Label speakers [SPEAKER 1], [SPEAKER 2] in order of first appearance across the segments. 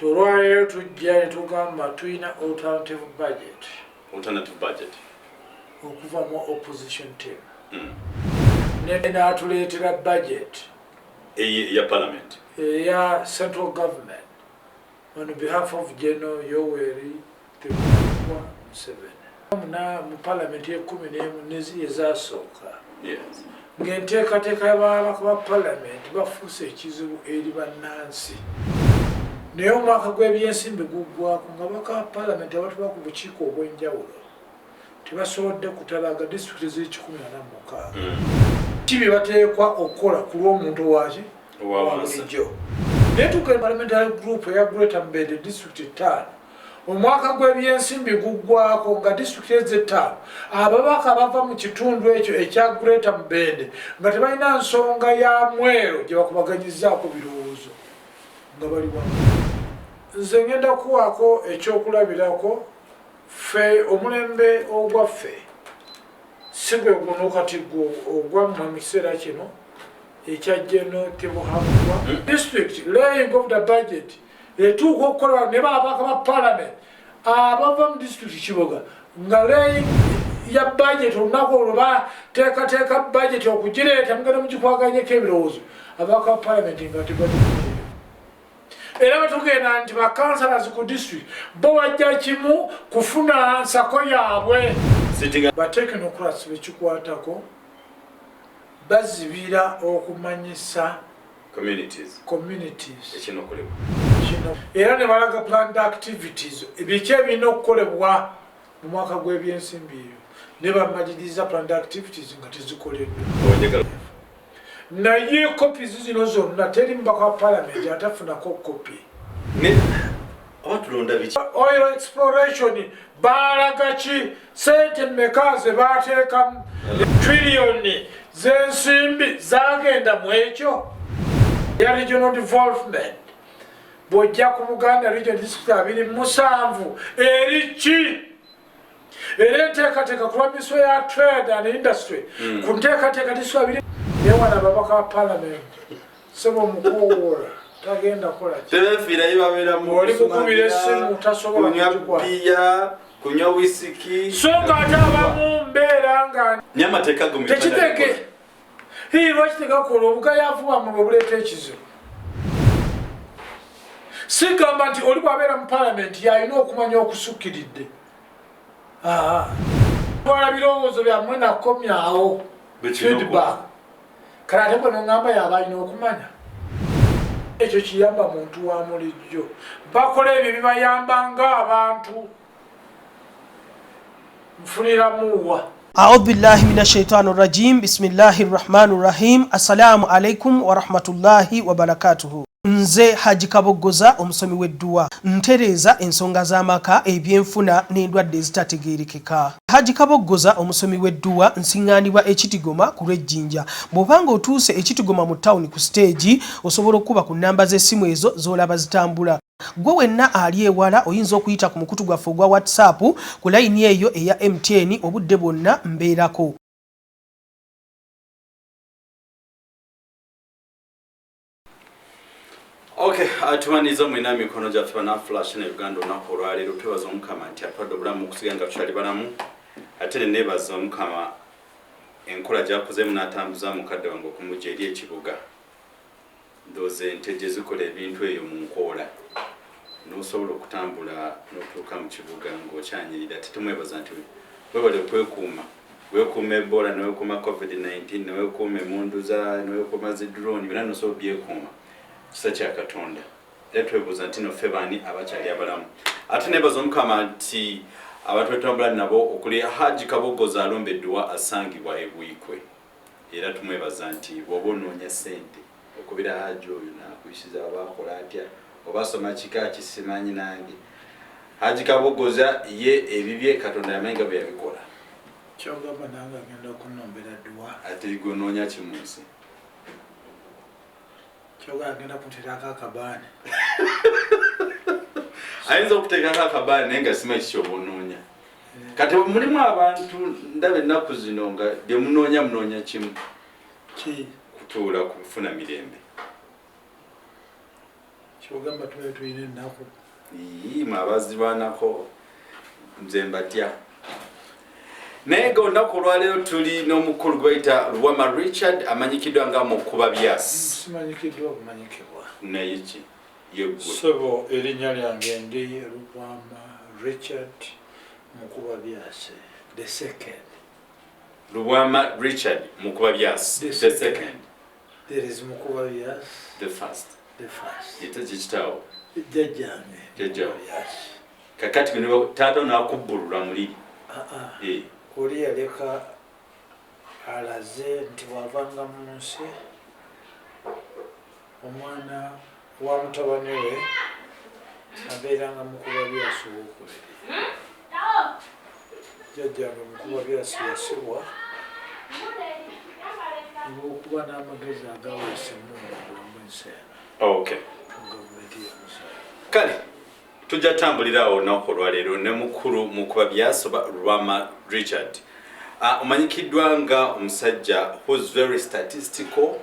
[SPEAKER 1] Olwaleero tujja ne tugamba tulina alternative budget.
[SPEAKER 2] Alternative budget
[SPEAKER 1] okuva mu opposition team. Ne n'atuleetera budget
[SPEAKER 2] eya parliament,
[SPEAKER 1] eya central government on behalf of General Yoweri Tibuhaburwa Museveni. Mu parliament ye-11 neziri ezasooka, ng'enteekateeka y'ababaka ba parliament bafuuse ekizibu eri bannansi, naye omwaka gw'ebyensimbi guggwako nga ababaka ba parliament abatuba ku bukiiko obw'enjawulo tebasobodde kutalaga disitulikiti eziri 146 ki bye bateekwa okukola ku lw'omuntu owaki
[SPEAKER 2] Owa wansi.
[SPEAKER 1] Bulijjo. Naye tuuka parliamentary group eya Greater Mubende, district ttaano, omwaka gw'ebyensimbi guggwako nga disitulikiti ezo ettaano ababaka bava mu kitundu ekyo ekya Greater Mubende nga tebalina nsonga ya mwero gye bakubaganyizaako birowoozo nga bali wamu. Nze ngenda kuwaako ekyokulabirako. Ffe omulembe ogwaffe si gwe guno kati gwo ogwammwe mu kiseera kino ekya General Tibuhaburwa. District laying of the budget etuuka okukola ne babaka ba parliament abava mu district Kiboga nga laying ya budget olunaku olwo bateekateeka budget okugireeta, mugenda mugikwaganyeko ebirowoozo, ababaka ba parliament nga tebagiriyo. Era batugenda nti bakansalazi ku district bo bajja kimu kufuna nsako yaabwe. Ba technocrats bekikwatako bazibira okumanyisa
[SPEAKER 2] communities,
[SPEAKER 1] communities
[SPEAKER 2] ekinokolebwa
[SPEAKER 1] kino, era ne balaga planned activities, biki ebirina okukolebwa mu mwaka gw'ebyensimbi eyo, ne bamaliriza planned activities nga tezikoleddwa.
[SPEAKER 2] Onjagala.
[SPEAKER 1] Naye copies zino zonna teri mubaka wa parliament atafunako kopi.
[SPEAKER 2] Ne oba tulonda biki?
[SPEAKER 1] Oil exploration baalaga ki? Sente mmeka ze baateekamu? Triliyoni z'ensimbi zagenda mu ekyo ya regional development. Bw'ojja ku Buganda region, district 27 eri ki? Era enteekateeka ku lwa ministry ya trade and industry ku nteekateeka district abiri, naye wano ababaka ba parliament, sebo, omukoowoola tagenda kukola ki?
[SPEAKER 2] Tebefiirayo, babeera mu
[SPEAKER 1] Oli mukubira essimu tasobola
[SPEAKER 2] kunywa
[SPEAKER 1] kugikwata.
[SPEAKER 2] Bbiya, kunywa wisiki.
[SPEAKER 1] So nga ate abamu mbeera nga
[SPEAKER 2] Naye amateeka go mu Uganda
[SPEAKER 1] tekiteke
[SPEAKER 2] gakola.
[SPEAKER 1] Hii, lwaki tegakola? Obugayavu bwammwe bwe buleeta ekizibu. Sigamba nti oli bw'abeera mu palamenti yalina okumanya okusukkiridde. Twala birowoozo byammwe nakomyawo
[SPEAKER 2] Bekino
[SPEAKER 1] feedback. Kale ate gwe noŋŋamba yaba alina okumanya, ekyo kiyamba muntu wa mulijjo. Bakola ebyo bibayamba ng'abantu nfuniramuwa.
[SPEAKER 3] Audhu billahi min ashaitani rajim, bismillahi rahmani rahim. Assalamu alaikum warahmatullahi wabarakatuhu. Nze Haji Kaboggoza, omusomi w'edduwa, ntereeza ensonga z'amaka, ebyenfuna n'endwadde ezitategeerekeka. Haji Kaboggoza, omusomi w'edduwa, nsiŋŋaanibwa Ekitigoma ku lw'Ejjinja. Bw'obanga otuuse Ekitigoma mu tawuni ku siteegi, osobola okukuba ku nnamba z'essimu ezo z'olaba zitambula. Gwe wenna ali ewala oyinza okuyita ku mukutu gwaffe ogwa WhatsApp ku layini eyo eya MTN, obudde bwonna mbeerako.
[SPEAKER 2] Okay, tubaniriza mwena mikono gyaffe bana Flash na Uganda. Olunaku olwaleero twebaza Omukama nti atuwadde obulamu okusigala nga tukyali balamu, ate ne neebaza Omukama enkola gy'akozeemu n'atambuza mukadde wange okumugya eri ekibuga. Ndowooza ente gye zikola ebintu eyo mu nkoola, n'osobola okutambula n'otuuka mu kibuga ng'okyanyirira. Ate tumwebaza nti webale okwekuuma, weekuuma Ebola, newekuuma COVID-19, newekuuma emundu za, newekuuma zi drone, byonna nosobola obyekuuma, kisa kya Katonda. Era twebuuza nti no ffe baani abakyali abalamu? Ate nebaza Omukama nti abantu betutambula nabo okuli Haji Kabogoza alumba edduwa, asangibwa eBuikwe, era tumwebaza nti bw'oba onoonya ssente okubira Haji oyo nakuyisiza, oba akola atya, oba asoma kika kisimanyi nange. Haji Kabogoza ye ebibye Katonda yamanyi nga bwe yabikola.
[SPEAKER 1] Kyogamba nange agenda okunombera dduwa?
[SPEAKER 2] Ate gwe onoonya ki mu nsi?
[SPEAKER 1] Kyogamba agenda kunterako akabaani?
[SPEAKER 2] Ayinza okuteekako akabaani, naye nga simanyi kiki oba onoonya. Kati mulimu abantu ndaba ennaku zino nga bye munoonya, munoonya kimu.
[SPEAKER 1] Ki?
[SPEAKER 2] Kutuula kufuna mirembe.
[SPEAKER 1] Kyogamba tubaye tulina ennaku.
[SPEAKER 2] Mwe abazirwanako nze mbatya. Naye nga olunaku olwaleero tuli n'omukulu gwe bayita Lubwama Richard, amanyikiddwa nga Mukuba Byasi.
[SPEAKER 1] Simanyikiddwa bumanyikibwa.
[SPEAKER 2] Naye ki yeggwe?
[SPEAKER 1] Sebo, erinnya lyange ndi Lubwama Richard Mukuba Byasi the second.
[SPEAKER 2] Lubwama Richard Mukuba Byasi
[SPEAKER 1] The
[SPEAKER 2] the
[SPEAKER 1] second.
[SPEAKER 2] second.
[SPEAKER 1] There is Mukuba Byasi
[SPEAKER 2] the first.
[SPEAKER 1] The first.
[SPEAKER 2] Ate kikitaawo?
[SPEAKER 1] Jjajjange.
[SPEAKER 2] Jjajjawo.
[SPEAKER 1] Mukuba Byasi.
[SPEAKER 2] Kakati gwe taata nakubbulula muliri?
[SPEAKER 1] Ah, ah.
[SPEAKER 2] Eh,
[SPEAKER 1] Oli yaleka alaze nti bw'avanga mu nsi, omwana wa mutabani we abeeranga Mukuba Byasi owokubiri. Jjajjange Mukuba Byasi yasibwa olw'okuba n'amagezi agaweesa emmundu bulamu ensi eno mu gavumenti y'omusaayi.
[SPEAKER 2] Kale tujja tambulirawo olunaku olwaleero ne mukulu Mukuba Byasi oba Lubwama Richard. Omanyikiddwa nga omusajja who's very statistical.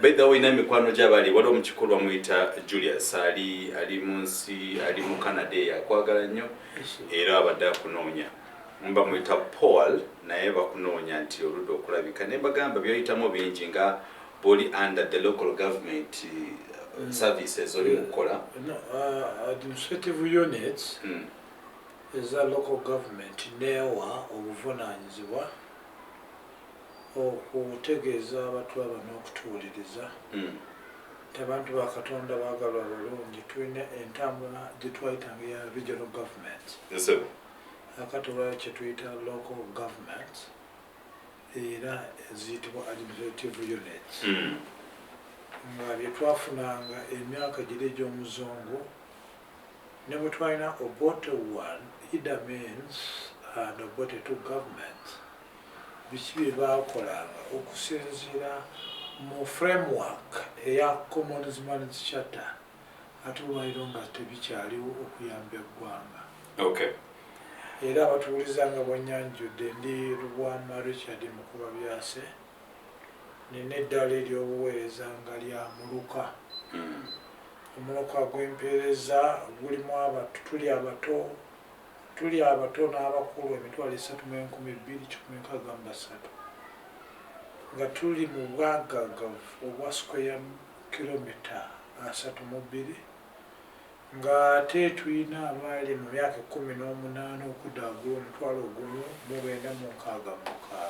[SPEAKER 2] By the way, mikwano gy'abali waliwo omukikulu bamuyita Julius, ali mu nsi, ali mu Canada eyo, akwagala nnyo era abadde akunoonya. Bamuyita Paul, naye bakunoonya nti oludde okulabika, naye bagamba byoyitamu bingi nga bwoli under the local government services oli mukukola.
[SPEAKER 1] No, administrative units eza local government neewa obuvunaanyizibwa okutegeeza abatulaba n'okutuwuliriza nti abantu ba Katonda baagalwa bulungi, tulina entambula gye twayitanga eya regional government.
[SPEAKER 2] Yes.
[SPEAKER 1] Akati olwayo kye tuyita local government era eziyitibwa administrative units, nga bye twafunanga emyaka giri egy'omuzungu ne bwe twalina Obote 1, Idi Amin's and Obote 2 government, biki bye baakolanga okusinziira mu framework eya Common Man's Charter, ate olwaliro nga tebikyaliwo okuyamba eggwanga. Era abatuwuliza, nga bwannyanjudde, ndi Lubwama Richard Mukuba Byase, nina eddaala ery'obuweereza nga lya muluka. Omuluka gw'empeereza gulimu abato, tuli abato n'abakulu 302,163, nga tuli mu bwagagavu obwa square kilomita 32, ng'ate tulina abaali mu myaka 18 okudda waggulu 1,966.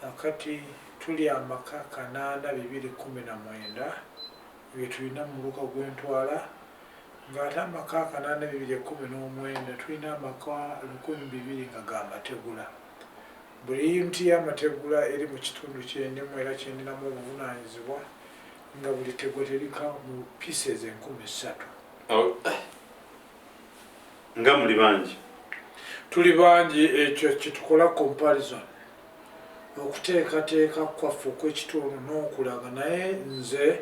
[SPEAKER 1] Akati tuli amaka 8,219 bye tulina mu muluka gw'entwala, ng'ate amaka 8,219 tulina amaka 1,200 nga ga mategula. Buli unit y'amategula eri mu kitundu kyendimu era kyendinamu obuvunaanyizibwa, nga buli tegula terika mu pieces 3,000.
[SPEAKER 2] Oh. Nga muli bangi.
[SPEAKER 1] Tuli bangi. Ekyo kyetukola comparison okuteekateeka kwaffe okw'ekitundu n'okulaga. Naye nze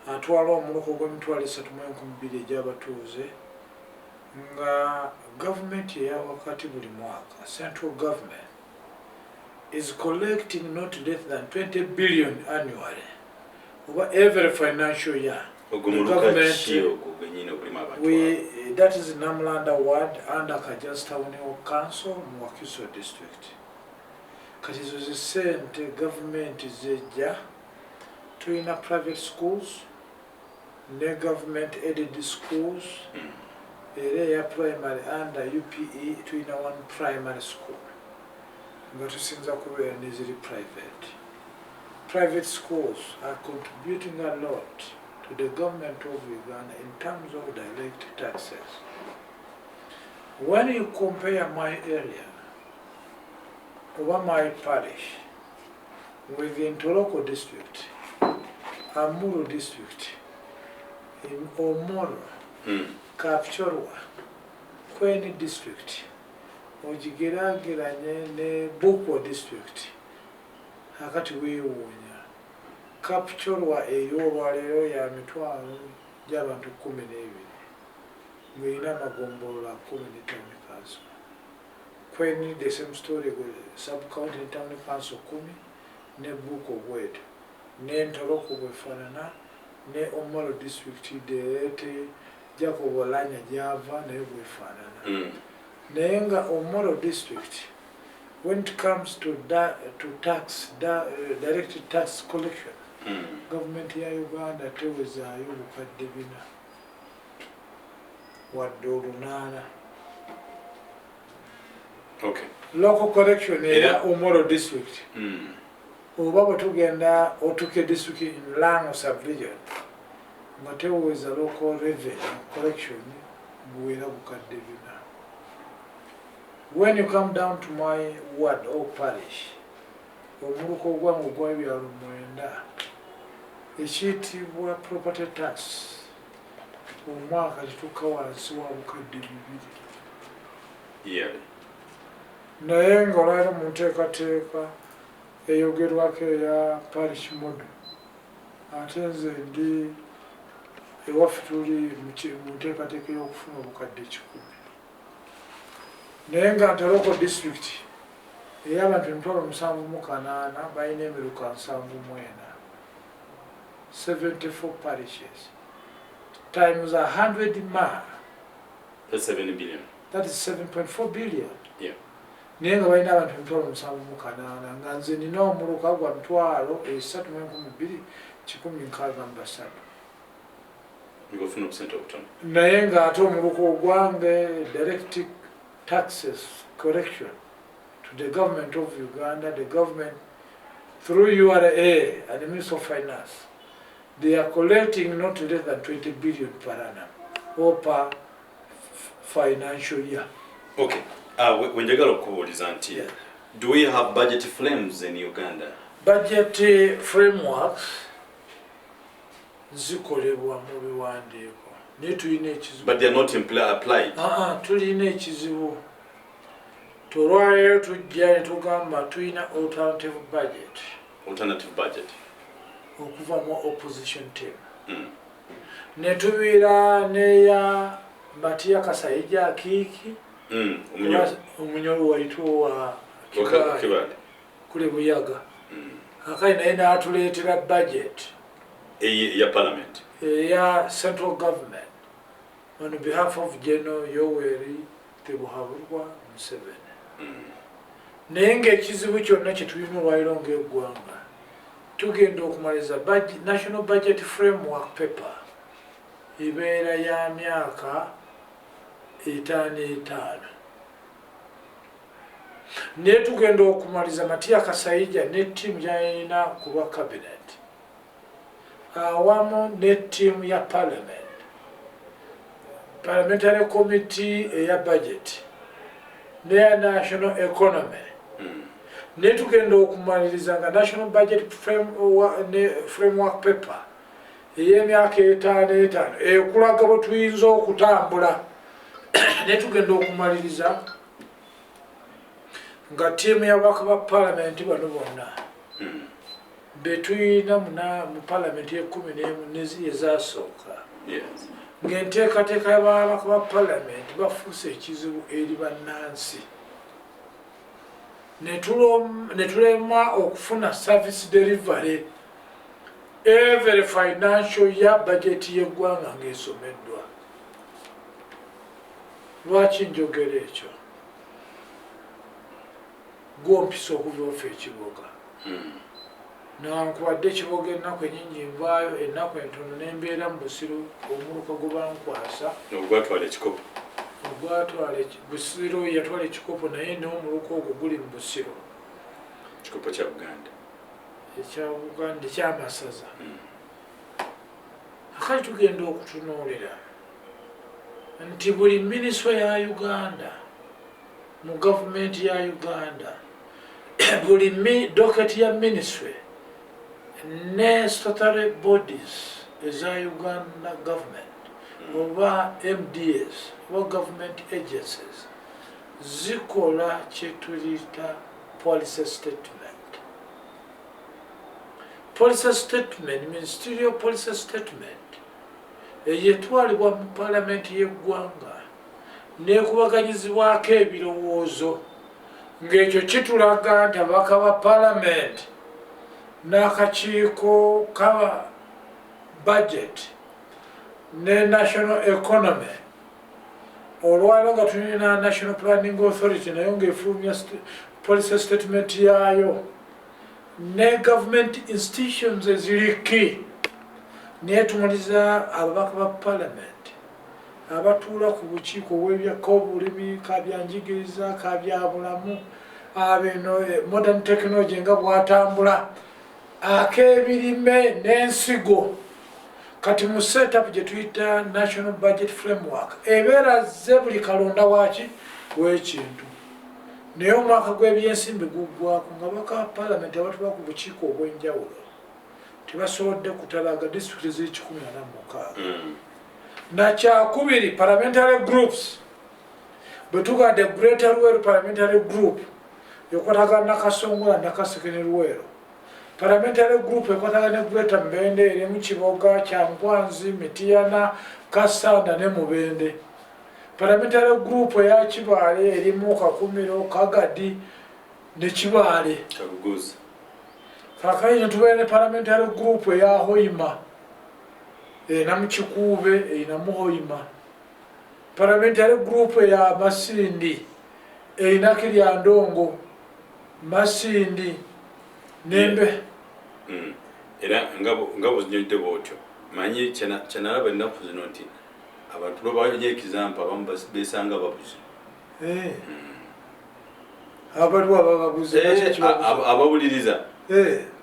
[SPEAKER 1] atwala omuluko gw'emitwalo 3 mu 2,000 egy'abatuuze, nga gavumenti eyawakati buli mwaka, central government is collecting not less than 20 billion annually oba every financial year.
[SPEAKER 2] Ogwo muluka ki ogwo gwenyini ogulimu abantu?
[SPEAKER 1] That is Namulanda ward under Kajjansi Town Council mu Wakiso District. Kati ezo zisente gavumenti zejja. Tulina private schools ne government aided schools, era eya primary under UPE tulina one primary school, nga tusinza kubeera neziri private. Private schools are contributing a lot to the government of Uganda in terms of direct taxes. When you compare my area over my parish with the Ntoroko district, Amuru district, in Omoro, Kapchorwa, Kweni district, ogigeraageranye ne Bukwo district, akati weewuunya. Kapchorwa ey'olwaleero ya mitwalo gy'abantu 12, ng'erina amagombolola 10 ne town council. Kweni the same story, sub county ne town council 10, ne Bukwo bwetyo, n'Entoroko bwefaanana. Ne Omoro district, the late Jacob Oulanyah gyava, naye bwefaanana. Naye nga Omoro district, when it comes to tax, direct tax collection, gavumenti ya Uganda tewezaayo 400,000 wadde 800. Local collection era Omoro district, oba bwe tugenda Otuke district in Lango subregion, nga teweza local revenue collection buwera 4,000. When you come down to my ward or parish, omuluka ogwange ogw'ebyalo 9, ekiyitibwa property tax, omwaka kituuka wansi wa 2,000.
[SPEAKER 2] Yearly.
[SPEAKER 1] Naye nga olwaliro mu nteekateeka eyogerwako eya parish model, ate nze ndi ewaffe tuli mu nteekateeka ey'okufuna 100,000, naye nga Ntoroko district ey'abantu 78,000 balina emiruka 74, 74 parishes times 100 ma.
[SPEAKER 2] That's 7 billion.
[SPEAKER 1] That is 7.4 billion. Naye nga balina abantu 78,000, nga nze nina omuluka gwa 302,163.
[SPEAKER 2] Ng'ofuna obusente obutono.
[SPEAKER 1] Naye ng'ate omuluka ogwange, direct taxes collection to the government of Uganda, the government through URA and the Minister of Finance, they are collecting not less than 20 billion per annum or per financial year.
[SPEAKER 2] Okay. Wenjagala okubuuliza nti do we have budget frames in Uganda?
[SPEAKER 1] Budget frameworks zikolebwa mu biwandiiko, naye tulina ekizibu.
[SPEAKER 2] But they are not applied.
[SPEAKER 1] Aa, tulina ekizibu. Tolwaleero tujja ne tugamba tulina alternative budget.
[SPEAKER 2] Alternative budget.
[SPEAKER 1] Okuva mu opposition team, ne tubeera neya Matia Kasaija Akiiki.
[SPEAKER 2] Omunyoro.
[SPEAKER 1] Omunyoro waitu wa Kibaale.
[SPEAKER 2] Kibaale.
[SPEAKER 1] Kule Buyaga. Akali naye n'atuleetera budget
[SPEAKER 2] Eya parliament.
[SPEAKER 1] Eya central government on behalf of General Yoweri Tibuhaburwa Museveni. Naye ng'ekizibu kyonna kye tulina olwaliro ng'eggwanga, tugenda okumaliza national budget framework paper, ebeera ya myaka 5 5, naye tugenda okumaliza, Matia Kasaija ne ttiimu gyalina ku lwa cabinet awamu ne ttiimu ya parliament, parliamentary committee eya budget neya national economy, naye tugenda okumaliriza nga national budget framework paper ey'emyaka 5 5 ekulaga bwe tuyinza okutambula, naye tugenda okumaliriza nga ttiimu y'ababaka ba palamenti bano bonna betuyina mu palamenti y'11 neziri ezasooka, ng'enteekateeka y'ababaka ba palamenti bafuuse ekizibu eri bannansi, ne tulema okufuna service delivery every financial year, budget y'eggwanga ng'esomeddwa. Lwaki njogera ekyo? Gwompisa okuva waffe ekiboga, nankubadde ekiboga ennaku enyingi nvaayo, ennaku entono nembeera mu Busiro, omuluka gwe bankwasa.
[SPEAKER 2] Ogwatwala ekikopo.
[SPEAKER 1] Ogwatwala Busiro yatwala ekikopo, naye n'omuluka ogwo guli mu Busiro.
[SPEAKER 2] Ekikopo kya Buganda.
[SPEAKER 1] Ekya Buganda ekyamasaza. Akali tugenda okutunuulira nti buli minisitule ya Uganda mu gavumenti ya Uganda, buli docket ya ministry ne statutory bodies eza Uganda government oba MDS oba government agencies zikola kyetuyita policy statement. Policy statement, ministerial policy statement, eyetwalibwa mu palamenti y'eggwanga nekubaganyizibwako ebirowoozo, ng'ekyo kitulaga nti ababaka ba palamenti n'akakiiko ka Budget ne national economy, olwaleero nga tulina National Planning Authority nayo ngaefulumya policy statement yaayo ne government institutions eziriki, naye tumaliza ababaka ba parliament abatuula ku bukiiko obw'ebyakobulimi, kabyanjigiriza, kabyabulamu, abeno modern technology nga bwatambula, ak'ebirime n'ensigo. Kati mu setup gye tuyita national budget framework, ebeeraze buli kalonda waki w'ekintu, naye omwaka gw'ebyensimbi guggwako nga baka parliament abatuula ku bukiiko obw'enjawulo tebasobodde kutalaga disitulikiti ziri 146. Nakyakubiri, parliamentary groups. Bwe tugadde Greater Luweero Parliamentary Group ekwatagana Nakasongola, Nakaseke ne Luweero. Parliamentary group ekwatagana ne Greater Mubende, erimu Kiboga, Kyankwanzi, Mitiyana, Kasanda ne Mubende. Parliamentary group eya Kibaale erimu Kakumiro, Kagadi ne Kibaale.
[SPEAKER 2] Kaguguzi.
[SPEAKER 1] Kakati netubeera ne parliamentary group eya Hoima, erinamu Kikuube, erinamu Hoima. Parliamentary group eya Masindi erina Kiryandongo, Masindi nembe.
[SPEAKER 2] Era nga bwezinyonyodde bwotyo, manyi kyenalaba ennaku zino nti abantu lwebanye example abamu besanga babuze.
[SPEAKER 1] Abaliwo abababuze?
[SPEAKER 2] Abawuliriza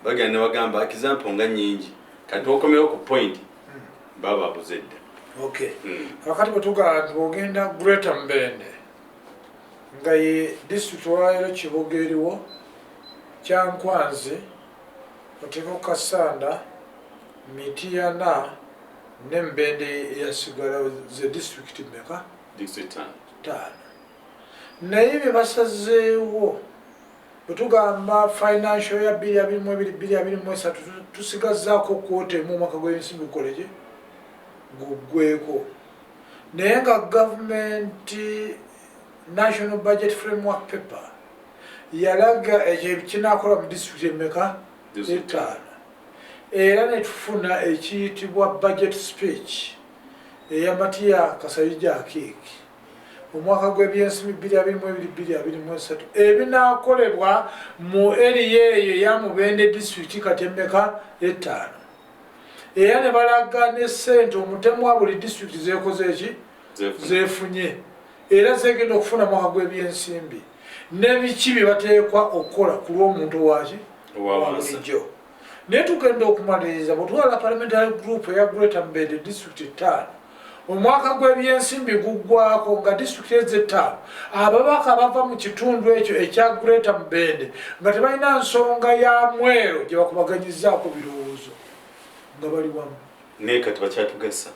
[SPEAKER 2] bagenda ne bagamba example nga nyingi, kati okomewo ku point baba babuze dda.
[SPEAKER 1] Okay. Kakati bwe tugamba nti bwogenda Greater Mbende, nga ye district olwaleero Kiboga eriwo, Kyankwanzi, oteekako Kasanda, Mitiyana ne Mbende eyasigala, ze disitulikiti mmeka?
[SPEAKER 2] District ttaano.
[SPEAKER 1] Ttaano. Naye bye basazeewo, bwe tugamba financial ya 2022 2023, tusigazaako quarter emu omwaka gw'ensimbi gukoleki guggweko, naye nga gavumenti national budget framework paper yalaga ekyo kinakola mu disitulikiti emeka?
[SPEAKER 2] District.
[SPEAKER 1] Etaano. Era netufuna ekiyitibwa budget speech eya Matiya Kasayija Akiiki omwaka gw'ebyensimbi 2022 2023, ebinaakolebwa mu area eyo eya Mubende disitulikiti kati emmeka? Etaano. Era ne balaga ne ssente omutemwa buli disitulikiti zekoze eki?
[SPEAKER 2] Zefunye.
[SPEAKER 1] Zefunye era zegenda okufuna mwaka gw'ebyensimbi, nebiki bye bateekwa okukola ku lw'omuntu waki?
[SPEAKER 2] Owa wansi.
[SPEAKER 1] Bulijjo. Naye tugenda okumaliriza, bwetwala parliamentary group eya Greater Mbende, district ttaano, omwaka gw'ebyensimbi guggwako nga disitulikiti ezo ettaano ababaka bava mu kitundu ekyo ekya Greater Mbende nga tebalina nsonga ya mwero gye bakubaganyizaako birowoozo nga bali wamu.
[SPEAKER 2] Naye kati bakyatugasa.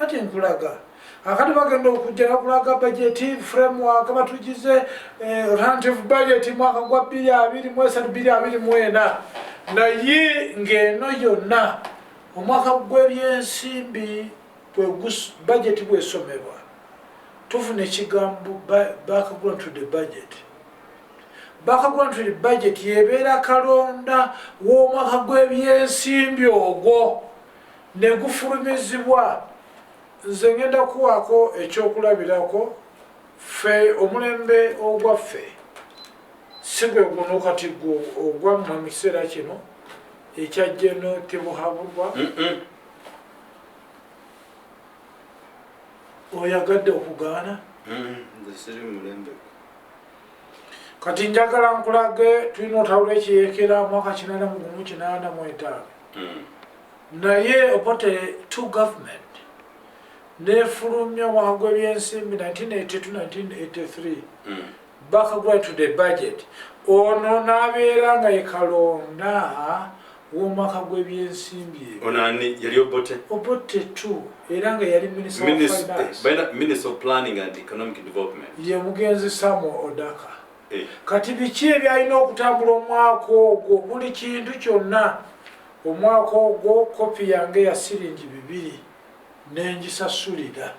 [SPEAKER 1] Ati nkulaga, akati bagenda okujja nakulaga budget framework batugize alternative budget mwaka gwa 2023 2024, naye ng'eno yonna omwaka gw'ebyensimbi budget bwesomebwa, tufuna ekigambo background to the budget. Background to the budget yebeera kalonda w'omwaka gw'ebyensimbi ogwo ne gufulumizibwa. Nze ngenda kuwaako ekyokulabirako. Ffe omulembe ogwaffe si gwe guno kati ogwammwe mu kiseera kino ekya Geno Tibuhaburwa. Oyagadde okugaana?
[SPEAKER 2] Nze siri mulembe.
[SPEAKER 1] Kati njagala nkulage, tulina olutalo lw'ekiyekera mwaka 81 85. Naye Obote two government nefulumya omwaka gw'ebyensimbi 1982 1983 background to the budget. Ono n'abeera nga ye kalonda w'omwaka gw'ebyensimbi ebyo.
[SPEAKER 2] Ono ani yali Obote?
[SPEAKER 1] Obote two, era nga yali minister of finance.
[SPEAKER 2] Minister of Planning and Economic Development.
[SPEAKER 1] Ye mugenzi Samuel Odaka. Kati biki ebyalina okutambula omwaka ogwo? Buli kintu kyonna omwaka ogwo, kopi yange ya siringi 2 nengisasulira.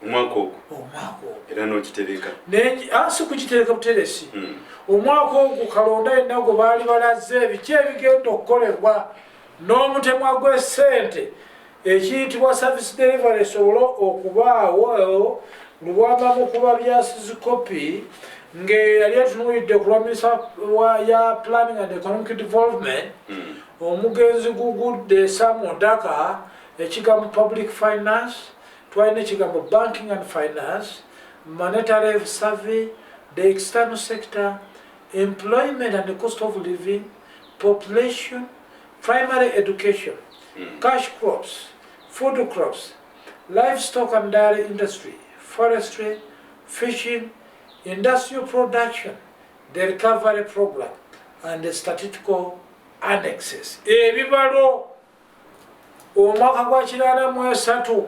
[SPEAKER 2] Omwaka ogwo?
[SPEAKER 1] Omwaka ogwo.
[SPEAKER 2] Era n'okitereka?
[SPEAKER 1] Si kugitereka buteresi. Omwaka ogwo kalonda yenna gwe baali balaze ebiki ebigenda okukolebwa n'omutemwa gw'essente. Ekiyitibwa service delivery esobole okubaawo, Lubwama mukuba byasizikopi ng'eyali etunuulidde ku lwa minisita ya Planning and Economic Development, omugenzi Gugudde Sam Odaka, ekigambo public finance, twalina ekigambo banking and finance, monetary survey, the external sector, employment and the cost of living, population, primary education, cash crops, food crops, livestock and dairy industry, forestry, fishing, industrial production, the recovery program and the statistical annexes. Ebibalo omwaka gwa 83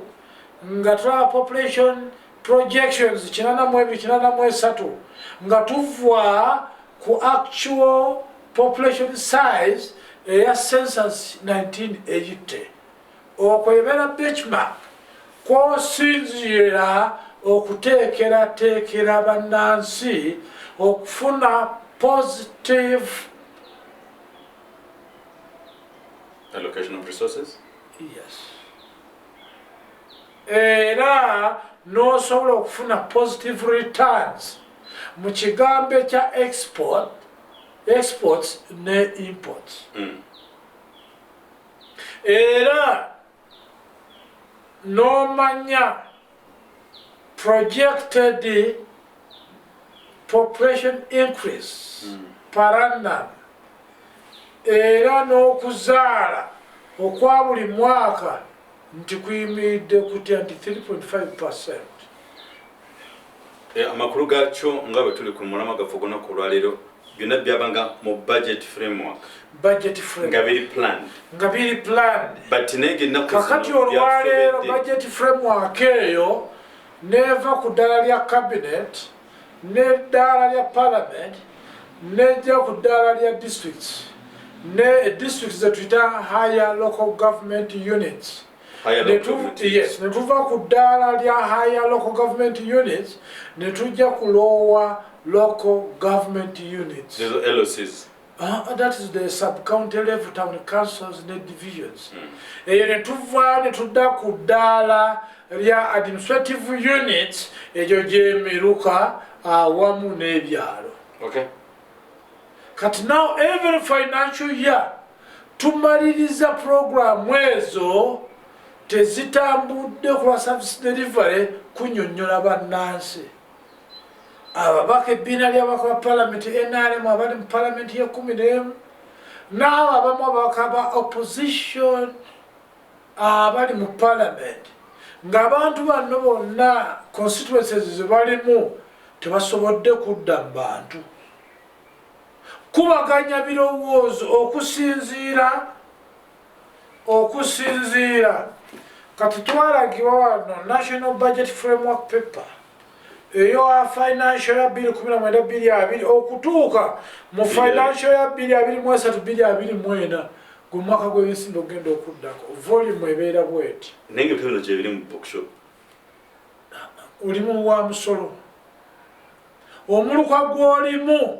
[SPEAKER 1] nga tulaba population projections 82, 83, nga tuva ku actual population size eya census 1980. Okwo ebeera benchmark kwosinziira okuteekerateekera bannansi okufuna positive
[SPEAKER 2] allocation of resources.
[SPEAKER 1] Yes, era n'osobola okufuna positive returns mu kigambo ekya exports ne imports. Era n'omanya projected population increase per annum, era n'okuzaala okwa buli mwaka nti kuyimiridde kutya, nti 3.5%.
[SPEAKER 2] Amakulu gakyo nga bwe tuli ku mulamwa gaffe olunaku olwaleero, byonna byabanga mu budget framework.
[SPEAKER 1] Budget framework.
[SPEAKER 2] Nga biri planned.
[SPEAKER 1] Nga biri planned.
[SPEAKER 2] But naye ennaku
[SPEAKER 1] Kakati
[SPEAKER 2] zino
[SPEAKER 1] olwaleero
[SPEAKER 2] byasobedde.
[SPEAKER 1] Budget framework eyo neva ku ddaala lya cabinet n'eddaala lya parliament, nejja ku ddaala lya districts, ne districts zetuyita higher local government units.
[SPEAKER 2] Higher local government.
[SPEAKER 1] Yes, ne tuva ku ddaala lya higher local government units ne tujja ku lower local government units.
[SPEAKER 2] Zezo LOCs.
[SPEAKER 1] That is the sub-county level town councils ne divisions. Eyo ne tuva ne tudda ku ddaala lya administrative units, egyo gyemiruka awamu n'ebyalo. Kati now every financial year tumaliriza programu ezo tezitambudde ku lwa service delivery kunyonnyola bannansi. Ababaka, ebbiina ly'ababaka ba palamenti NRM abali mu palamenti ye11, n'abo abamu ababaka ba opposition abali mu palamenti, ng'abantu bano bonna constituencies ze balimu tebasobodde kudda mu bantu kubaganya birowoozo okusinziira. Kati twalagibwa wano national budget framework paper eyo financial ya 2019 okutuuka mu financial ya 2023 2024, gwe mwaka gw'ebyensimbi ogenda okuddako. Volume ebeera bweti.
[SPEAKER 2] Naye nga ebitabo bino gyebiri mu bookshop.
[SPEAKER 1] Olimu wa musolo, omuluka gw'olimu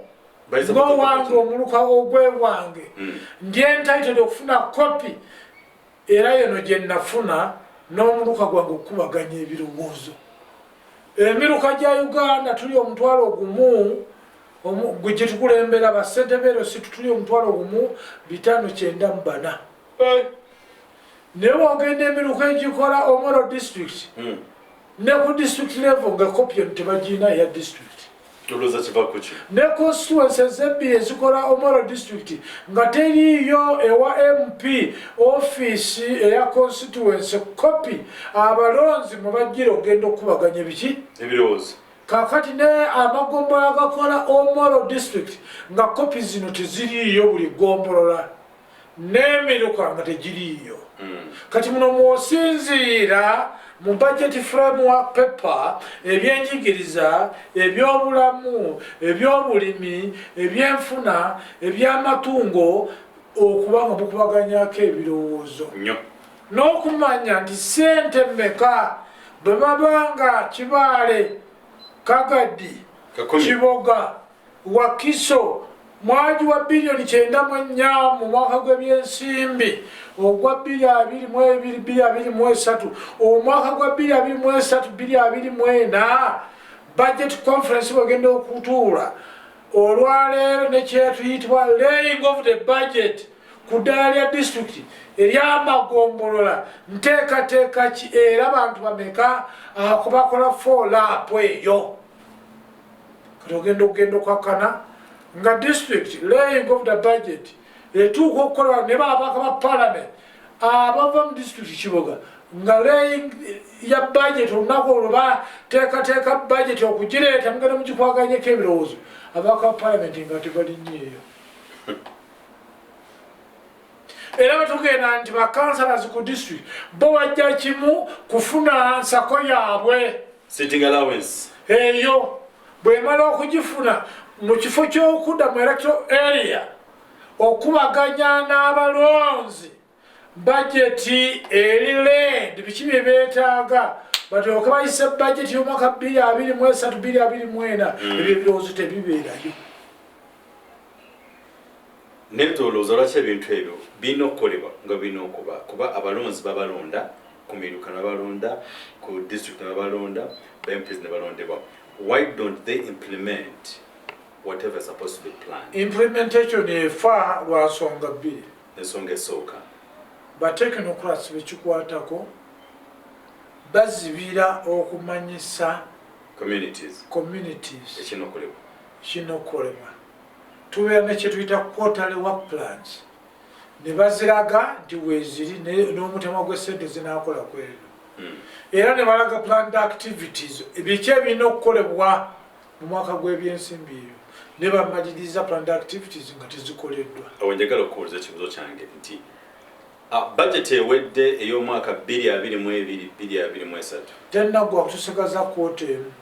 [SPEAKER 1] ng'owange, omuluka ogwewange, ndi entitled okufuna kopi, era yeno gye nafuna n'omuluka gwange okukubaganya ebirowoozo. Emiruka gya Uganda tuli 10,000, gwe gyetukulembera basentebero situ, tuli 10,594. Naye wogenda emiruka egikola Omoro district, ne ku district level nga kopi eno tebagirina eya district.
[SPEAKER 2] Olowooza kiva kuki?
[SPEAKER 1] Ne constituencies ebbiri ezikola Omoro district nga teriiyo ewa MP office eya constituency copy abalonzi mwe bajjira okugenda okukubaganya biki?
[SPEAKER 2] Ebirowoozo.
[SPEAKER 1] Kakati ne amagombolola agakola Omoro district nga kopi zino teziriiyo, buli gombolola n'emiruka nga tegiriiyo. Kati muno mwosinziira mu budget framework paper, ebyenjigiriza, ebyobulamu, ebyobulimi, ebyenfuna, ebyamatungo, okuba nga mukubaganyako ebirowoozo
[SPEAKER 2] nnyo
[SPEAKER 1] n'okumanya nti sente mmeka bwe baba nga Kibaale, Kagadi,
[SPEAKER 2] Kakumi.
[SPEAKER 1] Kiboga, Wakiso. Mwagiwa 94 biliyoni mu mwaka gw'ebyensimbi ogwa 2022 2023. Omwaka gwa 2023 2024 budget conference bwegenda okutuula olwaleero, nekyetuyitibwa laying of the budget ku ddaala lya disitulikiti eryamagombolola, nteekateeka ki era bantu bameka akubakola follow-up eyo? Kati ogenda okugenda okwakkana nga district laying of the budget etuuka okukolwa ne babaka ba parliament abava mu district Kiboga, nga laying ya budget olunaku olwo bateekateeka budget okugireeta, mugenda mugikwaganyeko ebirowoozo, ababaka ba parliament nga tebalinyeeyo. Era bwetugenda nti bacouncillors ku district bo bajja kimu kufuna nsako yaabwe.
[SPEAKER 2] Sitting allowance.
[SPEAKER 1] Eyo bwemala okugifuna, mu kifo ky'okudda mu electoral area okubaganya n'abalonzi bajeti eri led, biki bye beetaaga batyoke bayise bajeti y'omwaka 2023 2024, ebyo ebirowoozo tebibeerayo.
[SPEAKER 2] Naye tolowooza lwaki ebintu ebyo birina okukolebwa nga birina okuba, kuba abalonzi babalonda ku miruka, nebabalonda ku district, nebabalonda ba MPs, nebalondebwa. Why don't they implement whatever is supposed to be planned?
[SPEAKER 1] Implementation efa lwa nsonga bbiri.
[SPEAKER 2] Ensonga esooka?
[SPEAKER 1] Batechnocrats bekikwatako bazibira okumanyisa
[SPEAKER 2] communities
[SPEAKER 1] communities
[SPEAKER 2] ekirina okukolebwa.
[SPEAKER 1] Kirina okukolebwa. Tubeera nekyetuyita quarterly work plans, ne baziraga nti weeziri n'omutemwa gw'essente zinakola ku ebyo, era ne balaga planned activities, biki ebirina okukolebwa mu mwaka gw'ebyensimbi ebyo, ne bamaliriza planned activities nga tezikoleddwa.
[SPEAKER 2] Awo njagala okubuuza ekibuzo kyange nti budget ewedde ey'omwaka 2022 2023.
[SPEAKER 1] Tennaggwa, kutusigaza quarter emu.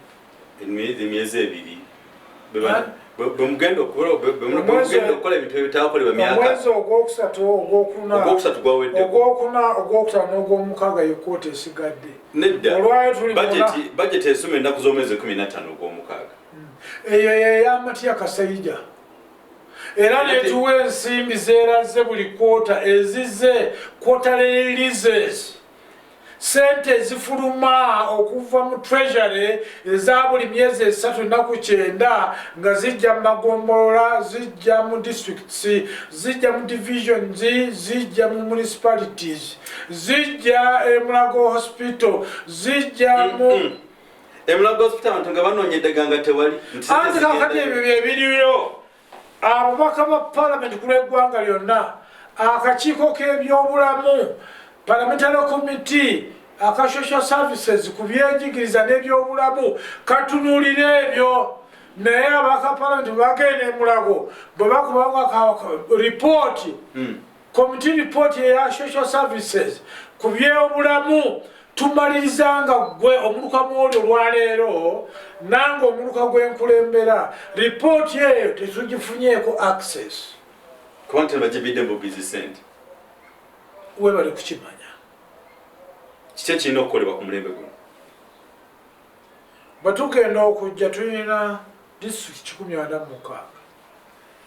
[SPEAKER 2] Emyezi 2 bwe mugenda okukola ebintu ebitakolebwa myaka.
[SPEAKER 1] Omwezi ogwokusatu, ogwokuna.
[SPEAKER 2] Ogwokusatu gwaweddeko.
[SPEAKER 1] Ogwokuna, ogwokutaano n'ogwomukaaga ye quarter esigadde.
[SPEAKER 2] Nedda.
[SPEAKER 1] Olwayo tuli
[SPEAKER 2] Budget esoma ennaku z'omwezi 15 ogwomukaaga.
[SPEAKER 1] Eyo yeyamatiya Kasaija, era netuwa ensimbi zeraze buli quarter ezize, quarterly releases, sente ezifuluma okuva mu treasury eza buli myezi 3, ennaku 90, nga zijja mu magombolola, zijja mu districts, zijja mu divisions, zijja mu municipalities, zijja emulago hospital, zijja mu
[SPEAKER 2] Emulago hospital abantu nga banoonya eddagala nga tewali, nti sente
[SPEAKER 1] Anti kakati
[SPEAKER 2] zigendayo.
[SPEAKER 1] Ebyo byebiriyo. Ababaka ba palamenti ku lw'eggwanga lyonna, akakiiko k'ebyobulamu, parliamentary committee aka social services ku byenjigiriza n'ebyobulamu, katunuulira ebyo. Naye abaka palamenti bwe bagenda emulago, bwe bakubawo ripooti, committee report eya social services ku byobulamu, tumaliriza nga gwe omuluka mwoli olwaleero nange omuluka gwenkulembera ripooti eyo tetugifunyeeko access.
[SPEAKER 2] Kuba nti bagibidde mu busy sente.
[SPEAKER 1] Webali kukimanya.
[SPEAKER 2] Kiki ekirina okukolebwa ku mulembe guno?
[SPEAKER 1] Bwe tugenda okujja tulina disitulikiti 146.